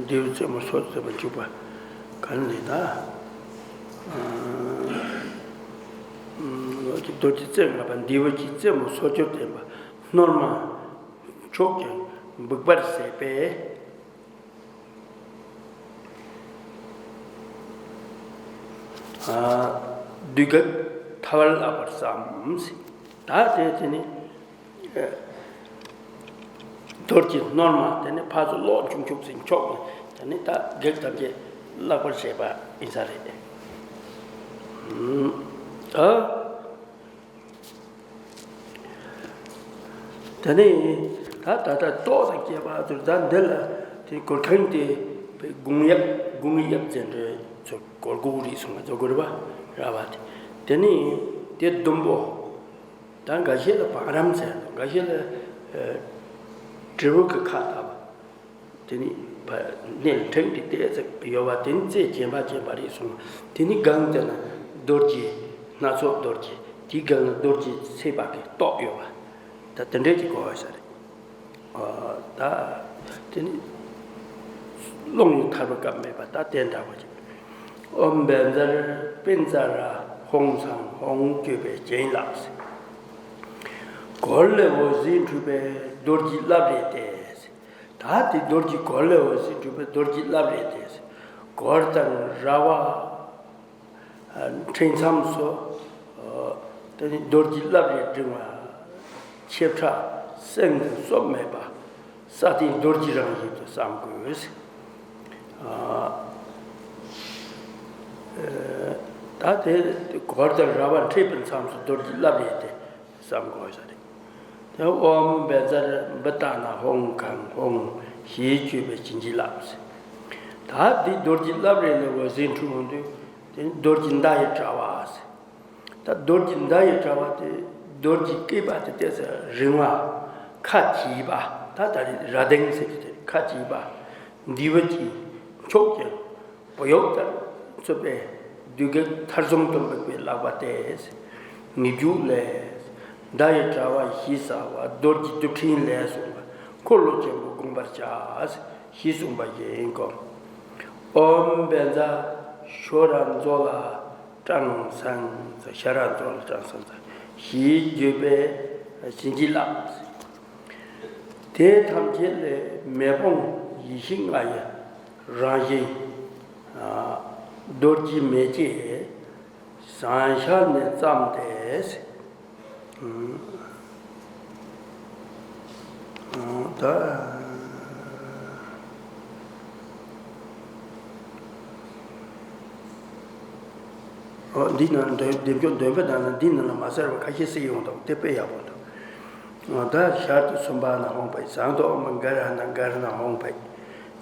འདིའུ་རྩེ་མོ་སོ་རྩེ་མོ་འཇུག་པ་ག་ནས་ད། རྡོ་རྗེ་རྩེ་ལྔ་པ་འདིའུ་གི་རྩེ་མོ་སོ་སྐྱོར་བསྟན་པ་སྣོལ་མ་མཆོག་ཀྱང་འབིགས་པར་ཟད་པས། བདུད་བགེགས་ཐལ་བར་བརླག་པར་བསམ། ད་དེ་དེ་ནི་རྡོ་རྗེ་སྣོལ་མ་དེ་ནི་ཕར་ཚུར་ལོག་འཇུག་འཇུག་ཟིན་ཆོག་དེ་ནི་ད་བགེགས་ཐམས་ཅད་བརླག་པར་བྱེད་པ་ཡིན་ས་རེད། ད། དེ་ནས་ད་ད་ལྟ་ཏོག་དང་བཅས་པ་དུ་ད་འདི་ལ་དེ་གུར་ཁང་དེ་དགུང་ཡབ་དགུང་ཡབ་ཟེར་འདྲ་ཚོ་གུར་གུ་རིགས་སོང་བ་ཚོ་གུར་བ་ར་བ་དེ་དེ་ནས་དེ་ཟླུམ་པོ་ད་འགའ་ཤས་ལ་བང་རིམ་ཟེར་འདུག་འགའ་ཤས་ལ་དྲིལ་བུ་གི་ཁ་བཏགས་པ། དེ་ནི་ཕ་སྣེ་ལ་ཕྲེང་དེ་ཏོག་ཙམ་ཡོད་པ་དེ་ནི་རྩེ་རྗེན་པ་རྗེན་པ་རེད་གསུངས། དེ་ནི་སྒང་དེ་ན་རྡོ་རྗེ་སྣ་ཚོགས་རྡོ་རྗེ་དེའི་སྒང་ལ་རྡོ་རྗེ་ཚེས་པ་གི་ཏོག་ཡོད་པ། ད་དེ་འདྲས་ཀྱི་གོ་བ་ཤར། ཨ་ད་དེ་ནི་རླུང་ཡི་ཐར་པ་སྐབས་མེད་པ་ད་དེ་འདྲ་བ་ཅིག་ཨོཾ་བཛྲ་པཉྩ་ར་ཧཱུྃ་སཾ་ཧཱུྃ་བརྗོད་པས་བྱིན་བརླབས། གོར་ལས་འོད་ཟེར་འཕྲོས་པས་རྡོ་རྗེ་རླབས་རིས་ཏེ། ད་དེ་རྡོ་རྗེ་གོར་ལས་འོད་ཟེར་འཕྲོས་པའི་རྡོ་རྗེ་རླབས་རིས་ཏེ། གོར་དང་ར་བ། ཕྲེང་མཚམས་སུ། དེ་ནི་རྡོ་རྗེ་རླབས་རིས་འབྲིང་བ། ཆེ་ཕྲ་སེང་གེ་གསུམ་མེད་པ། ས་སྟེང་རྡོ་རྗེ་རང་བཞིན་དུ་བསམ་དགོས། ད་དེ་གོར་དང་ར་བ་འཕྲད་པའི་མཚམས་སུ་རྡོ་རྗེ་རླབས་རིས་ཏེ། བསམ་དགོས་ས་རེད། དེ་ཨོཾ་བཛྲ་བི་ཏ་ན་ཧཱུྃ་ཁཾ་ཧཱུྃ་ཞེས་བརྗོད་པས་བྱིན་གྱིས་བརླབས། ད་འདི་རྡོ་རྗེ་རླབས་རིས་ལས་འོད་ཟེར་འཕྲོས་འོང་དུས་དེ་རྡོ་རྗེ་མདའ་ཡི་དྲ་བ་ཟེར། ད་རྡོ་རྗེ་མདའ་ཡི་དྲ་བ་དེ་རྡོ་རྗེ་སྐེད་པ་དེ་ཏོག་ཙམ་རིང་བ། ཁ་བྱིས་པ། ད་ད་རེད་ར་གདན་ཟེར་གྱི་དེ་ཁ་བྱིས་པ། འདི་བ་གྱི་མཆོག་ཀྱང་། བུ་ཡུག་ལྟར་འཚུབ་པས་བདུད་བགེགས་མཐའ་བཟུང་དུ་འབིགས་པའི་ལག་པ་སྟེ། ངེས་འབྱུང་ལས། མདའ་ཡི་དྲ་བ་ཞེས་བྱ་བ་རྡོ་རྗེ་རྡུལ་ཕྲན་ལས་གསུངས་པ་འཁོར་ལོ་ཆེན་པོ་བསྒོམ་པར་བྱ། ཞེས་གསུངས་པ་ཡིན་གོ། ཨོཾ་བཛྲ་ཤོ་ར་མཛོ་ལ་ཀྲང་སན་ཤ་ར་མཛོ་ལ་ཀྲང་སན་ཞེས་བརྗོད་པས་བྱིན་གྱིས་བརླབས། དེ་ཐམས་ཅད་ལས་མེ་དཔུང་ཡེ་ཤེས་ལྔ་ཡི་རང་བཞིན། རྡོ་རྗེ་མེ་ལྕེ་ཟངས་ཤ་ནས་བརྩམས་ཏེ། ད། འདི་ན་འདོན་འདེབས་འཇོག་འདོན་པ་དང་ན་འདི་ན་ལ་མ་གསལ་བ་ཁ་ཤས་སྲིད་ཡོང་དང་དེ་དཔེ་ཡག་པོ་འདུག་ད་ཤར་དུ་སུམ་བྷ་ན་ཧཱུྃ་ཕཊ། བྱང་དུ་ཨོཾ་ག་ར་ཎ་ག་ར་ཎ་ཧཱུྃ་ཕཊ།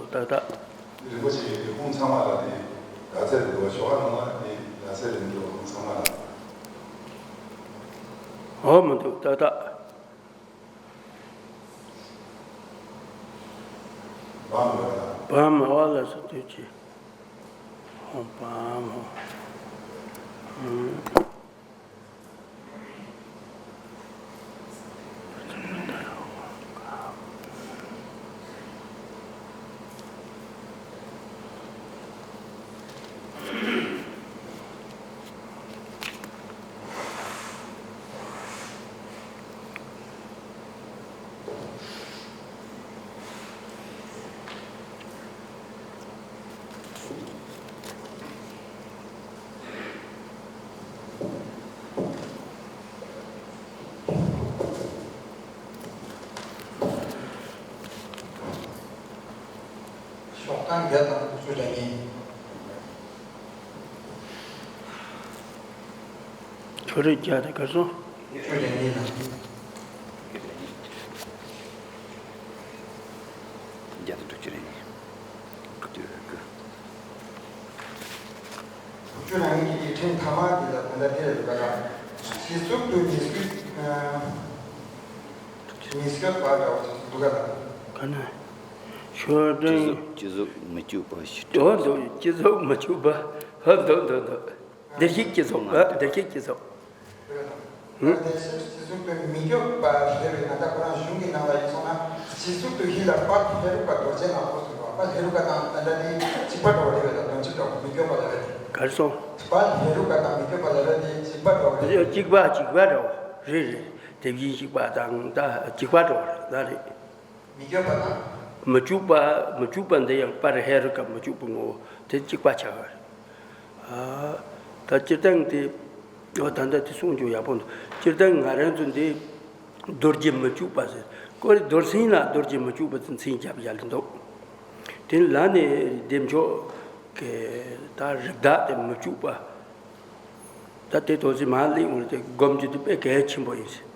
འདུག་ཏག་ཏག་རིན་པོ་ཆེ་གི་ཁུངས་ཚང་མ་ལ་ནི་ཡར་ཚད་རེད་འདུག་ཞོགས་ཀ་ནང་ལ་ནི་ཡར་ཚད་རེད་འདུག་ཁུངས་ཚང་མ་ལ། འོ་མི་འདུག་ཏག་ཏག་བ་མ་བ་ལ་སོགས་དུས་ཀྱི་ཧོ་པ་མོ། ཤོག་ཐང་བརྒྱ་དང་དྲུག་ཅུ་རེ་གཉིས། ཁྱོད་རེ་བརྒྱ་དང་ག་སོང་། དྲུག་ཅུ་རེ་གཉིས་ལ། བརྒྱ་དང་དྲུག་ཅུ་རེ་གཉིས། དྲུག་ཅུ་རེ་གཉིས་ཀྱི་ཡིག་ཕྲེང་ཐ་མ་འདི་ལ་དོན་དག་འདི་རེ་འདུག་ག་ལ། གཞི་གཟུགས་དུ་མི་གཟུགས། མི་སྐྱོད་པ་འདྲ་བོ་ཞིག་འདུག་ག་ལ། ག་ན། ཤོག་སྒྲིལ། སྤྱི་གཟུགས་མི་གཅུག་པ་ཞིག་འདུག་འདུག་སྤྱི་གཟུགས་མི་གཅུག་པ། ཧ་འདུག་འདུག་འདུག་བདེར་གཤེགས་སྤྱི་གཟུགས། ཨ། བདེར་གཤེགས་སྤྱི་གཟུགས། ཨུ། དེ་བཞིན་སྤྱི་གཟུགས་དུ་མི་སྐྱོད་པ་ཟེར་བའི་ང་ད་ཁོ་རང་གཞུང་གི་ནང་ལ་ཡིན་སོང་ན། གཞི་གཟུགས་དུ་ཧི་ལ་དཔལ་ཧེ་རུ་ཀ་རྡོ་རྗེ་ནག་པོ་གསུངས་པ། དཔལ་ཧེ་རུ་ཀ་དང་ད་ལྟ་དེ་གཅིག་པ་འདྲ་བོ་རེད་པས། ད་དོན་གཅིག་འདྲ་བོ་མི་སྐྱོད་པ་ལ་རེད། གར་སོང་། དཔལ་ཧེ་རུ་ཀ་དང་མི་སྐྱོད་པ་ལ་རེད་དེ་གཅིག་པ་འདྲ་བོ་རེད། གཅིག་པ་གཅིག་པ་འདྲ་བོ་རེད་རེད། དེ་བཞིན་གཤེགས་པ་དང་ད་གཅིག་པ་འདྲ་བོ་རེད་ད་རེད། མི་སྐྱོད་པ་དང་། མི་གཅུག་པ། མི་གཅུག་པ་འདི་ཡང་དཔལ་ཧེ་རུ་ཀ་མི་གཅུག་པའི་ངོ་བོ་དེ་གཅིག་པ་ཆགས་པ་རེད། ཨ། ད་སྤྱིར་བཏང་དེ། འོ་ད་ལྟ་དེ་གསུང་རྒྱུ་ཡག་པོ་འདུག་སྤྱིར་བཏང་ང་རང་ཚོ་འདི་རྡོ་རྗེ་མི་གཅུག་པ་ཟེར། ཀོ་རི་རྡོར་སེང་ལ་རྡོ་རྗེ་མི་གཅུག་པ་ཟེར་མཚན་རྒྱབ་ཡ་ལ་འདུག་དེ་ལ་ནི་བདེ་མཆོག་གི་ད་རིགས་བདག་དེ་མི་གཅུག་པ། ད་དེ་ཏོག་ཙམ་མར་གླེང་འོང་དེ་སྒོམ་རྒྱུ་དེ་དཔེ་གལ་ཆེན་པོ་ཡིན་ཟེར།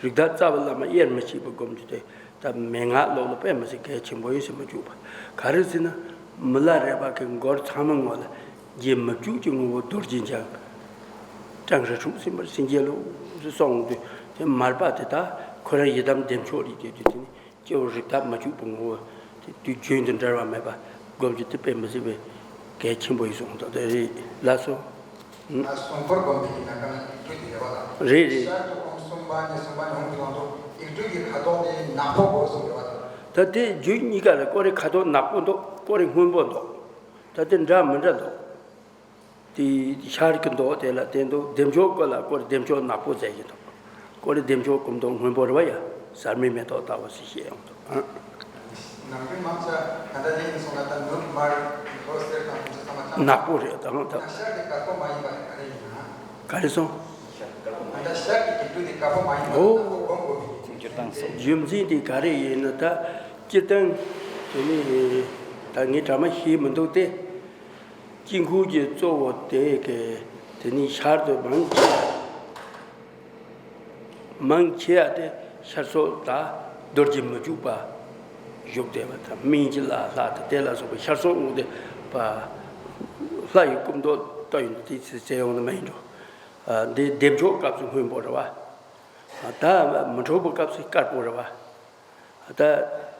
རིགས་བདག་རྩ་བའི་བླ་མ་དབྱེར་མི་ཕྱེད་པའི་སྒོམ་རྒྱུ་དེ་ད་མན་ངག་ཀློག་ལ་དཔེ་མི་སྲིད་གལ་ཆེན་པོ་ཡིན་ཟེར། མི་གཅུག་པ་ག་རེ་ཟེར་ན། མི་ལ་རས་པ་གི་མགུར་ཚང་མའི་ངོ་ལ་རྗེ་མི་གཅུག་གི་ངོ་བོ་རྡོ་རྗེ་འཆང་། ཀྲང་རི་ཁྲུག་སེམས་དཔའ་སེང་གེ་ལོ་ཟེར་གསུངས་དུས་དེ་མར་པ་དེ་ད་ཁོ་རང་ཡི་དམ་བདེ་མཆོག་རེད་དེ་དུས་དེ་ནི། སྐྱེ་བོ་རིགས་བདག་མི་གཅུག་པའི་ངོ་བོ་དེ་དུས་རྒྱུན་དུ་འབྲལ་བ་མེད་པ་སྒོམ་རྒྱུ་དེ་དཔེ་མི་སྲིད་པའི་གལ་ཆེན་པོ་ཡིན་གསུངས་དོ། དེ་རེད་ལགས་སོ། ཨུ། ཨ། སྲུང་འཁོར་སྒོམ་པའི་ནང་གི་ཡིག་འབྲུ་དེ་རེད་པ་ལགས། རེད་རེད། ཤར་དུ་ཨོཾ་སུམ་བྷ་ཎི། སུམ་བྷ་ཎི་ཧཱུྃ་གི་ལོང་དུ་ཡིག་འབྲུ་གི་ཁ་དོག་དེ་ནག་པོ་དགོས་གསུངས་རེད་པ་ལགས། ད་དེ་རྒྱུད་གཉིས་ཀ་ལ་ཀོ་རེ་ཁ་དོག་ནག་པོ་འདུག་ཀོ་རེ་སྔོན་པོ་འདུག་ད་དེ་འདྲ་མི་འདྲ་འདུག་དེ་ཤར་གྱི་མདོག་དེ་ལ་བརྟེན་དུ་བདེ་མཆོག་ཀོ་ལ་ཀོ་རེ་བདེ་མཆོག་ནག་པོ་མཛད་ཀྱི་འདུག་ཀོ་རེ་བདེ་མཆོག་སྐུ་མདོག་སྔོན་པོ་རེད་པ་ཡ། ཟར་མའི་མེ་ཏོག་ལྟ་བུ་ཞིག་བཤད་ཡོང་འདུག་ཨང་། ནམ་རྒྱུན་མང་ཆེ་ད་ལྟ་ལས་ཡིན་སོང་ན་ད་ནུབ་མར་ལྷོ་གསེར་དང་དེ་ཚོ་ཚང་མ་ཚང་མ་ནག་པོ་རེད་ད་ལྟ། ད་ཤར་གྱི་དཀར་པོ་མ་ཡིན་པ་རེད། ག་རེ་ཡིན་ན། ག་རེ་སོང་། ད་ལྟ་ཤར་གྱི་རྒྱུད་དེ་དཀར་པོ་མ་ཡིན་པ་ཨོ། ད་སྒོམ་དགོས་པའི་རྒྱུ་མཚན་དེ་ག་རེ་ཡིན་ན། ད་སྤྱིར་བཏང་དེ་ནི་ད་ངས་གྲ་མ་ཤེས་མི་འདུག་སྟེ། དཀྱིལ་འཁོར་གྱི་གཙོ་བོ་དེ་གི་དེ་ནི་ཤར་དུ་མང་ཆེ་མང་ཆེ་བ་དེ་ཤར་སོགས་དང་རྡོ་རྗེ་མི་འཇུག་པ་བཞུགས་བསྡད་པ་དང་། སྨིན་གྱི་ལྷ་ལྷ་དང་དེ་ལ་སོགས་པའི་ཤར་སོགས་ངོ་དེ་པ་ལྷ་ཡི་སྐུ་མདོག་ལྟ་ཡོང་དུས་དེ་ཚེ་ཚེ་ཡོང་ནི་མ་ཡིན་འགྲོ། འདི་བདེ་མཆོག་སྐབས་སུ་སྔོན་པོ་རེད་པ། ད་མི་འཕྲོད་པའི་སྐབས་སུ་དཀར་པོ་རེད་པ། ད་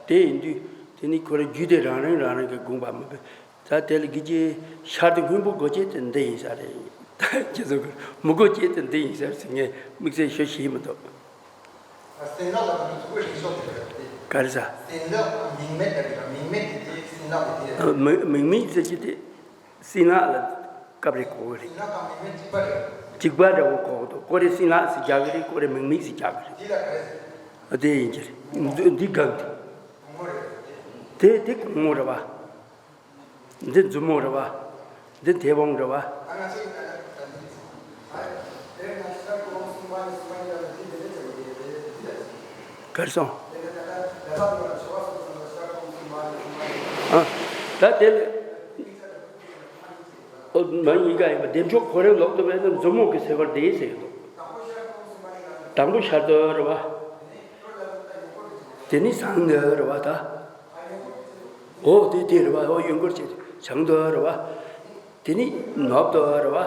དེ་ཡིན་དུས་དེ་ནི་ཁོ་རང་རྒྱུད་དེ་རང་རང་རང་རང་གི་དགོངས་པ་མིན་པས། ད་དེ་ལ་གི་ཅི་ཤར་དུ་སྔོན་པོ་དགོས་ཅེས་དེ་འདི་ཡིན་ས་རེད། ད་ཁྱེད་ཚོ་གི་མི་དགོས་ཅེས་དེ་འདི་ཡིན་ས་རེད་ཟེར་ངས་དམིགས་བསལ་ཤོད་ཤེས་མི་འདུག་སྲིན་ལག་ལ་ང་ཚོ་གཟུགས་པོའི་རིང་ཤོས་དེ་རེད་དེ། ག་རེ་ཟ། སྲིན་ལག་དང་མིང་མེད་ལ་རེད་ལ། མིང་མེད་དེ་དེ་སྲིན་ལག་དེ་དེ་རེད། མི་མིང་མེད་ཟེར་གྱི་དེ། སྲིན་ལག་ལ་སྐབས་རེ་གོ་གི་རེད། སྲིན་ལག་དང་མིང་མེད་གཅིག་པ་རེད། གཅིག་པ་འདྲ་བོ་གོ་གི་འདུག་ཀོ་རེ་སྲིན་ལག་ཟེར་རྒྱག་གི་རེད། ཀོ་རེ་མིང་མེད་ཟེར་རྒྱག་གི་རེད། འདི་ལ་ག་རེ་ཟེར། དེ་ཡིན་གྱི་རེད། འདི་འདི་སྒང་དེ། གོང་མོ་རེད། དེ་དེ་གོང་མོ་རེད་པ། འདི་མཛུབ་མོ་རེད་པ། འདི་མཐེ་བོང་རེད་པ། ད་ང་ཚོ་ཡིན་ན་ད་འདི་རེད། ཨ་དེ་ང་ཤར་གོང་སྲུང་མ་ནི་སྲུང་མ་ཡིན་ན་འདི་འདི་འདྲ་བྱེད་དགོས་ཀྱི་རེད། འདི་ལ་ཟེར། གར་སོང་། དེ་ནས་ད་ལྟ་ལས་ལྷག་ཏུ་ལ་ཆོ་ག་སོགས་སོགས་ལ་ཤར་གོང་སྲུང་མ་ནི་སྲུང་མ་ཡིན། ཨ་ད་དེ་ལ། ཨོ་མ་ཡིན་ག་ཡིན་པ་བདེ་མཆོག་ཁོ་རང་ལོག་ཏུ་མེད་ན་མཛུབ་མོ་གི་ཟེར་བར་དེ་ཟེར་གི་འདུག་དང་པོ་ཤར་དུ་རེད་པ། དེ་ནི་ཟངས་ནི་རེད་པ་ད། ཨོ་དེ་དེ་རེད་པ། ཨོ་གཡོན་སྐོར་བྱེད་བྱང་དུ་རེད་པ། དེ་ནི་ནོར་དུ་རེད་པ།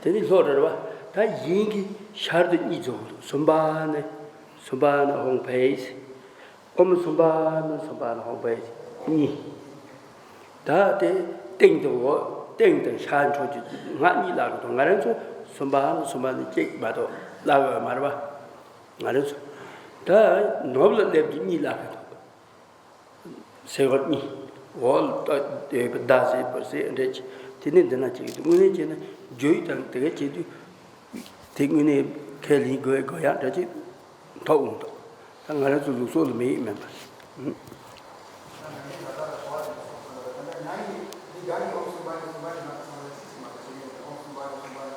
དེ་ནི་ལྷོ་རུ་རེད་པ། ད་ཡིན་གྱི་ཤར་དུ་གཉིས་རྫོགས་འདུག་གསུམ་པ་ནི་གསུམ་པ་ནི་ཧོང་ཕེ་ཨོ་མི་གསུམ་པ་ནི་གསུམ་པ་ནི་ཧོང་པའི་ གཉིས། ད་དེ་སྟེང་དུ་འོ་སྟེང་དུ་ཤར་འཕྲོ་རྒྱུ་སྔགས་གཉིས་བཀླག་གི་འདུག་ང་རང་ཚོ་གསུམ་པ་ནི་གསུམ་པ་ནི་གཅིག་མ་གཏོགས་བཀླག་ཡོད་མ་རེད་པ། ང་རང་ཚོ་ད་ནོར་བུ་ལ་སླེབས་ཀྱི་གཉིས་བཀླག་གི་འདུག་སེ་གོལ་གཉིས། འོག་ལ་ད་བདག་སེ་བོ་སེ་འདྲ་ཅིག་དེ་ནས་འདི་ན་ཅིག་དངོས་གནས་བྱས་ན་བརྗོད་དང་དེ་ག་བྱེད་དུས་དེ་དངོས་གནས་ཁས་ལེན་དགོས་དགོས་ཡག་འདྲ་ཅིག་ཐོག་འོང་དང་། ད་ང་རང་ཚོ་ལུགས་སྲོལ་ལ་མེད་མིན་པ།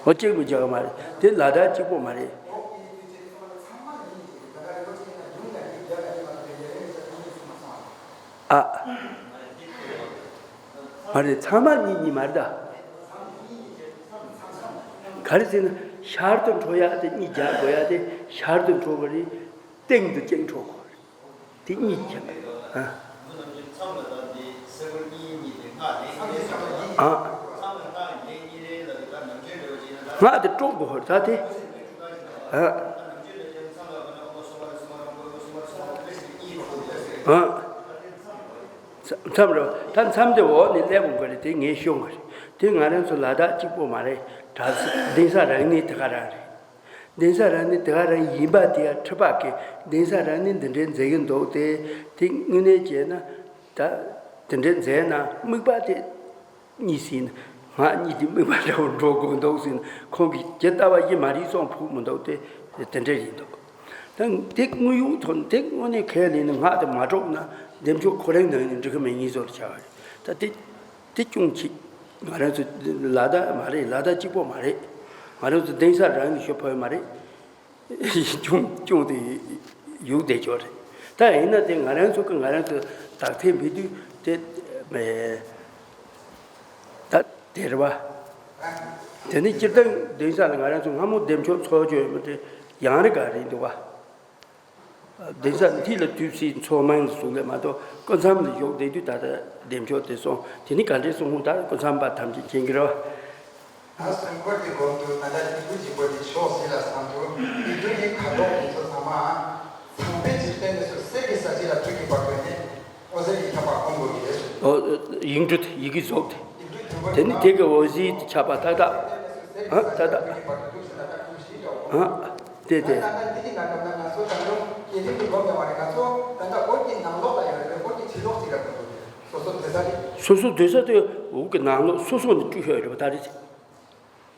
ཨོ་གཅིག་མི་རྒྱག་མ་རེད། དེ་ལ་དྭགས་གཅིག་པོ་མ་རེད། ཨ། མ་རེད། ཚང་མ་གཉིས་གཉིས་མ་རེད་ད། ག་རེ་ཟེར་ན་ཤར་དུ་འཕྲོ་ཡག་དེ་གཉིས་རྒྱག་དགོས་ཡག་དེ་ཤར་དུ་འཕྲོ་བ་རེད། སྟེང་དུ་གཅིག་འཕྲོ་དགོས་རེད། དེ་གཉིས་རྒྱག་ཨ། ཨ། སྔགས་དེ་དཀྲོག་དགོས་རེད་ད་དེ། ཨ། ཨ། མཚམས་རེད་བ། ད་མཚམས་དེ་འོག་ནས་སླེབས་འོང་གི་རེད། དེ་ངས་ཤོང་གི་རེད། དེ་ང་རང་ཚོ་ལ་དྭགས་གཅིག་པོ་མ་རེད། གྲྭ་ས་གདན་ས་རང་ནི་དེ་ག་རང་རེད། གདན་ས་རང་ནི་དེ་ག་རང་ཡིན་པ་དེ་ཡང་ཁྲི་པ་གིས་གདན་ས་རང་ནི་འདི་འདྲའི་མཛད་ཀྱི་འདུག་སྟེ། དེ་དངོས་གནས་བྱས་ན་ད་དེ་འདྲའི་མཛད་ན་དམིགས་པ་དེ། གཉིས་ཟིན་ན་ང་གཉིས་དེ་དམིགས་པ་འདྲ་བོ་འགྲོ་དགོས་འདུག་ཟིན་ན་ཁོང་གིས་ཇི་ལྟ་བ་ཡིན་མ་རེད་སོང་ཕུག་མི་འདུག་སྟེ། དེ་འདྲ་ཡིན་འདུག་ད་དེ་དངོས་ཡོད་ཐོག་ནས་དེ་དངོས་གནས་ཁས་ལེན་ནས་སྔགས་དེ་མ་སྒྲོག་ན་བདེ་མཆོག་ཁོ་རང་ནང་ནས་འགྲིག་གི་མེད་ངེས་བཟོ་ལ་བྱ་བ་རེད། ད་དེ་དེ་སྐྱོན་གཅིག་ང་རང་ཚོ་ལ་དྭགས་མ་རེད། ལ་དྭགས་གཅིག་པོ་མ་རེད། ང་རང་ཚོ་གདན་ས་རང་ནས་ཤོད་ཕོད་མ་རེད། ཅུང་ཅུང་དེ་ཡུག་བསྡད་ཆོག་རེད། ད་ཡིན་ན་དེ་ང་རང་ཚོ་གི་ང་རང་ཚོ་དག་ཐེར་འབད་དུས་དེ་མེད། ད་དེ་རེད་བ། དེ་ནི་སྤྱིར་བཏང་གདན་ས་ལ་ང་རང་ཚོ་སྔ་མོ་བདེ་མཆོག་ཚོགས་ཆོག་ཡོད་མ་རེད། ཡང་རེ་ག་རེད་འདུག་བ། གདན་ས་མཐིལ་ལ་དུས་ཕྱིས་མཚོ་མང་གི་གཟུགས་ལས་མ་གཏོགས་སྐུ་མཚམས་ལ་བཞུགས་བསྡད་དུས་ད་ལྟ་བདེ་མཆོག་དེ་སོང་དེ་ནི་ག་འདྲས་སོང་ད་སྐུ་མཚམས་པ་ཐམས་ཅད་མཁྱེན་གྱི་རེད་བ། ད་སྲུང་འཁོར་གྱི་སྒོམ་དུ་ད་ལྟ་སྐྱེས་བུ་གཅིག་པོ་དེ་ཕྱོགས་བཞི་ལ་བསམ་དུ་སྐྱེས་བུ་ཡི་ཁ་དོག་དེ་ཚོ་ཚང་མ་ཚངས་པའི་འཇིག་རྟེན་དུ་སུ་གསེར་གྱི་ས་གཞི་ལ་སྤྲུལ་གྱི་བར་དུ་ནི་འོད་ཟེར་གྱི་ཁྱབ་པ་སྒོམ་དགོས་ཀྱི་རེད། ཨོ། ཡིག་འབྲུ་དེ་ཡི་གེ་ཟོག་དེ། དེ་ནི་དེ་གི་འོད་ཟེར་གྱི་ཁྱབ་པ་ཏག་ཏག་ཨ་ཏག་ཏག་ཨ་དེ་དེ། སོ་སོ་སྡོད་ས་དེ་འོག་གི་ནང་ལོགས་ལ་ཡོད་རེད། འོག་གི་ཕྱི་ལོགས་གཅིག་ལ་སྡོད་དགོས་རེད། སོ་སོ་སྡོད་ས་དེ། སོ་སོ་སྡོད་ས་དེ་འོག་གི་ནང་ལོགས་སོ་སོ་ནས་སྤྲུལ་ཤོག་ཡོད་རེད་པ་ད་རེད།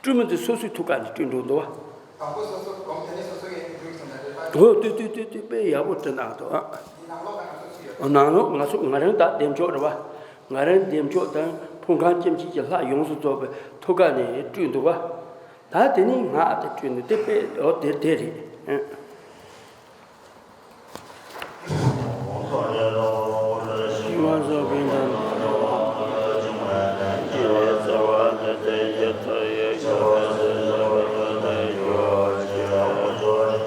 སྤྲུལ་མི་དེ་སོ་སོའི་ཐུགས་ཀ་ནས་སྤྲུལ་འགྲོ་འདུག་བ། དང་པོ་སོ་སོ་སྒོམ་དེ་ནས་སོ་སོ་ཡི་འགྲུལ་སོང་ན་རེད་པ། འོ་ཏུ་ཏུ་ཏུ་ཏུ་དཔེ་ཡག་པོ་བྲིས་གནང་འདུག་ཨ། འདི་ནང་ལོགས་ལ་ང་ཚོ་ཅི་ཡོད། ནང་ལོགས་ང་ཚོ་ང་རང་ད་བདེ་མཆོག་རེད་བ། ང་རང་བདེ་མཆོག་དང་ཕུང་ཁམས་སྐྱེ་མཆེད་ཀྱི་ལྷ་ཡོངས་སུ་རྫོགས་པའི་ཐུགས་ཀ་ནས་སྤྲུལ་འདུག་བ། ད་དེ་ནི་ང་ཨ་དེ་སྤྲུལ་ནས་དེ་དཔེ་འོ་དེ་དེ་རེད།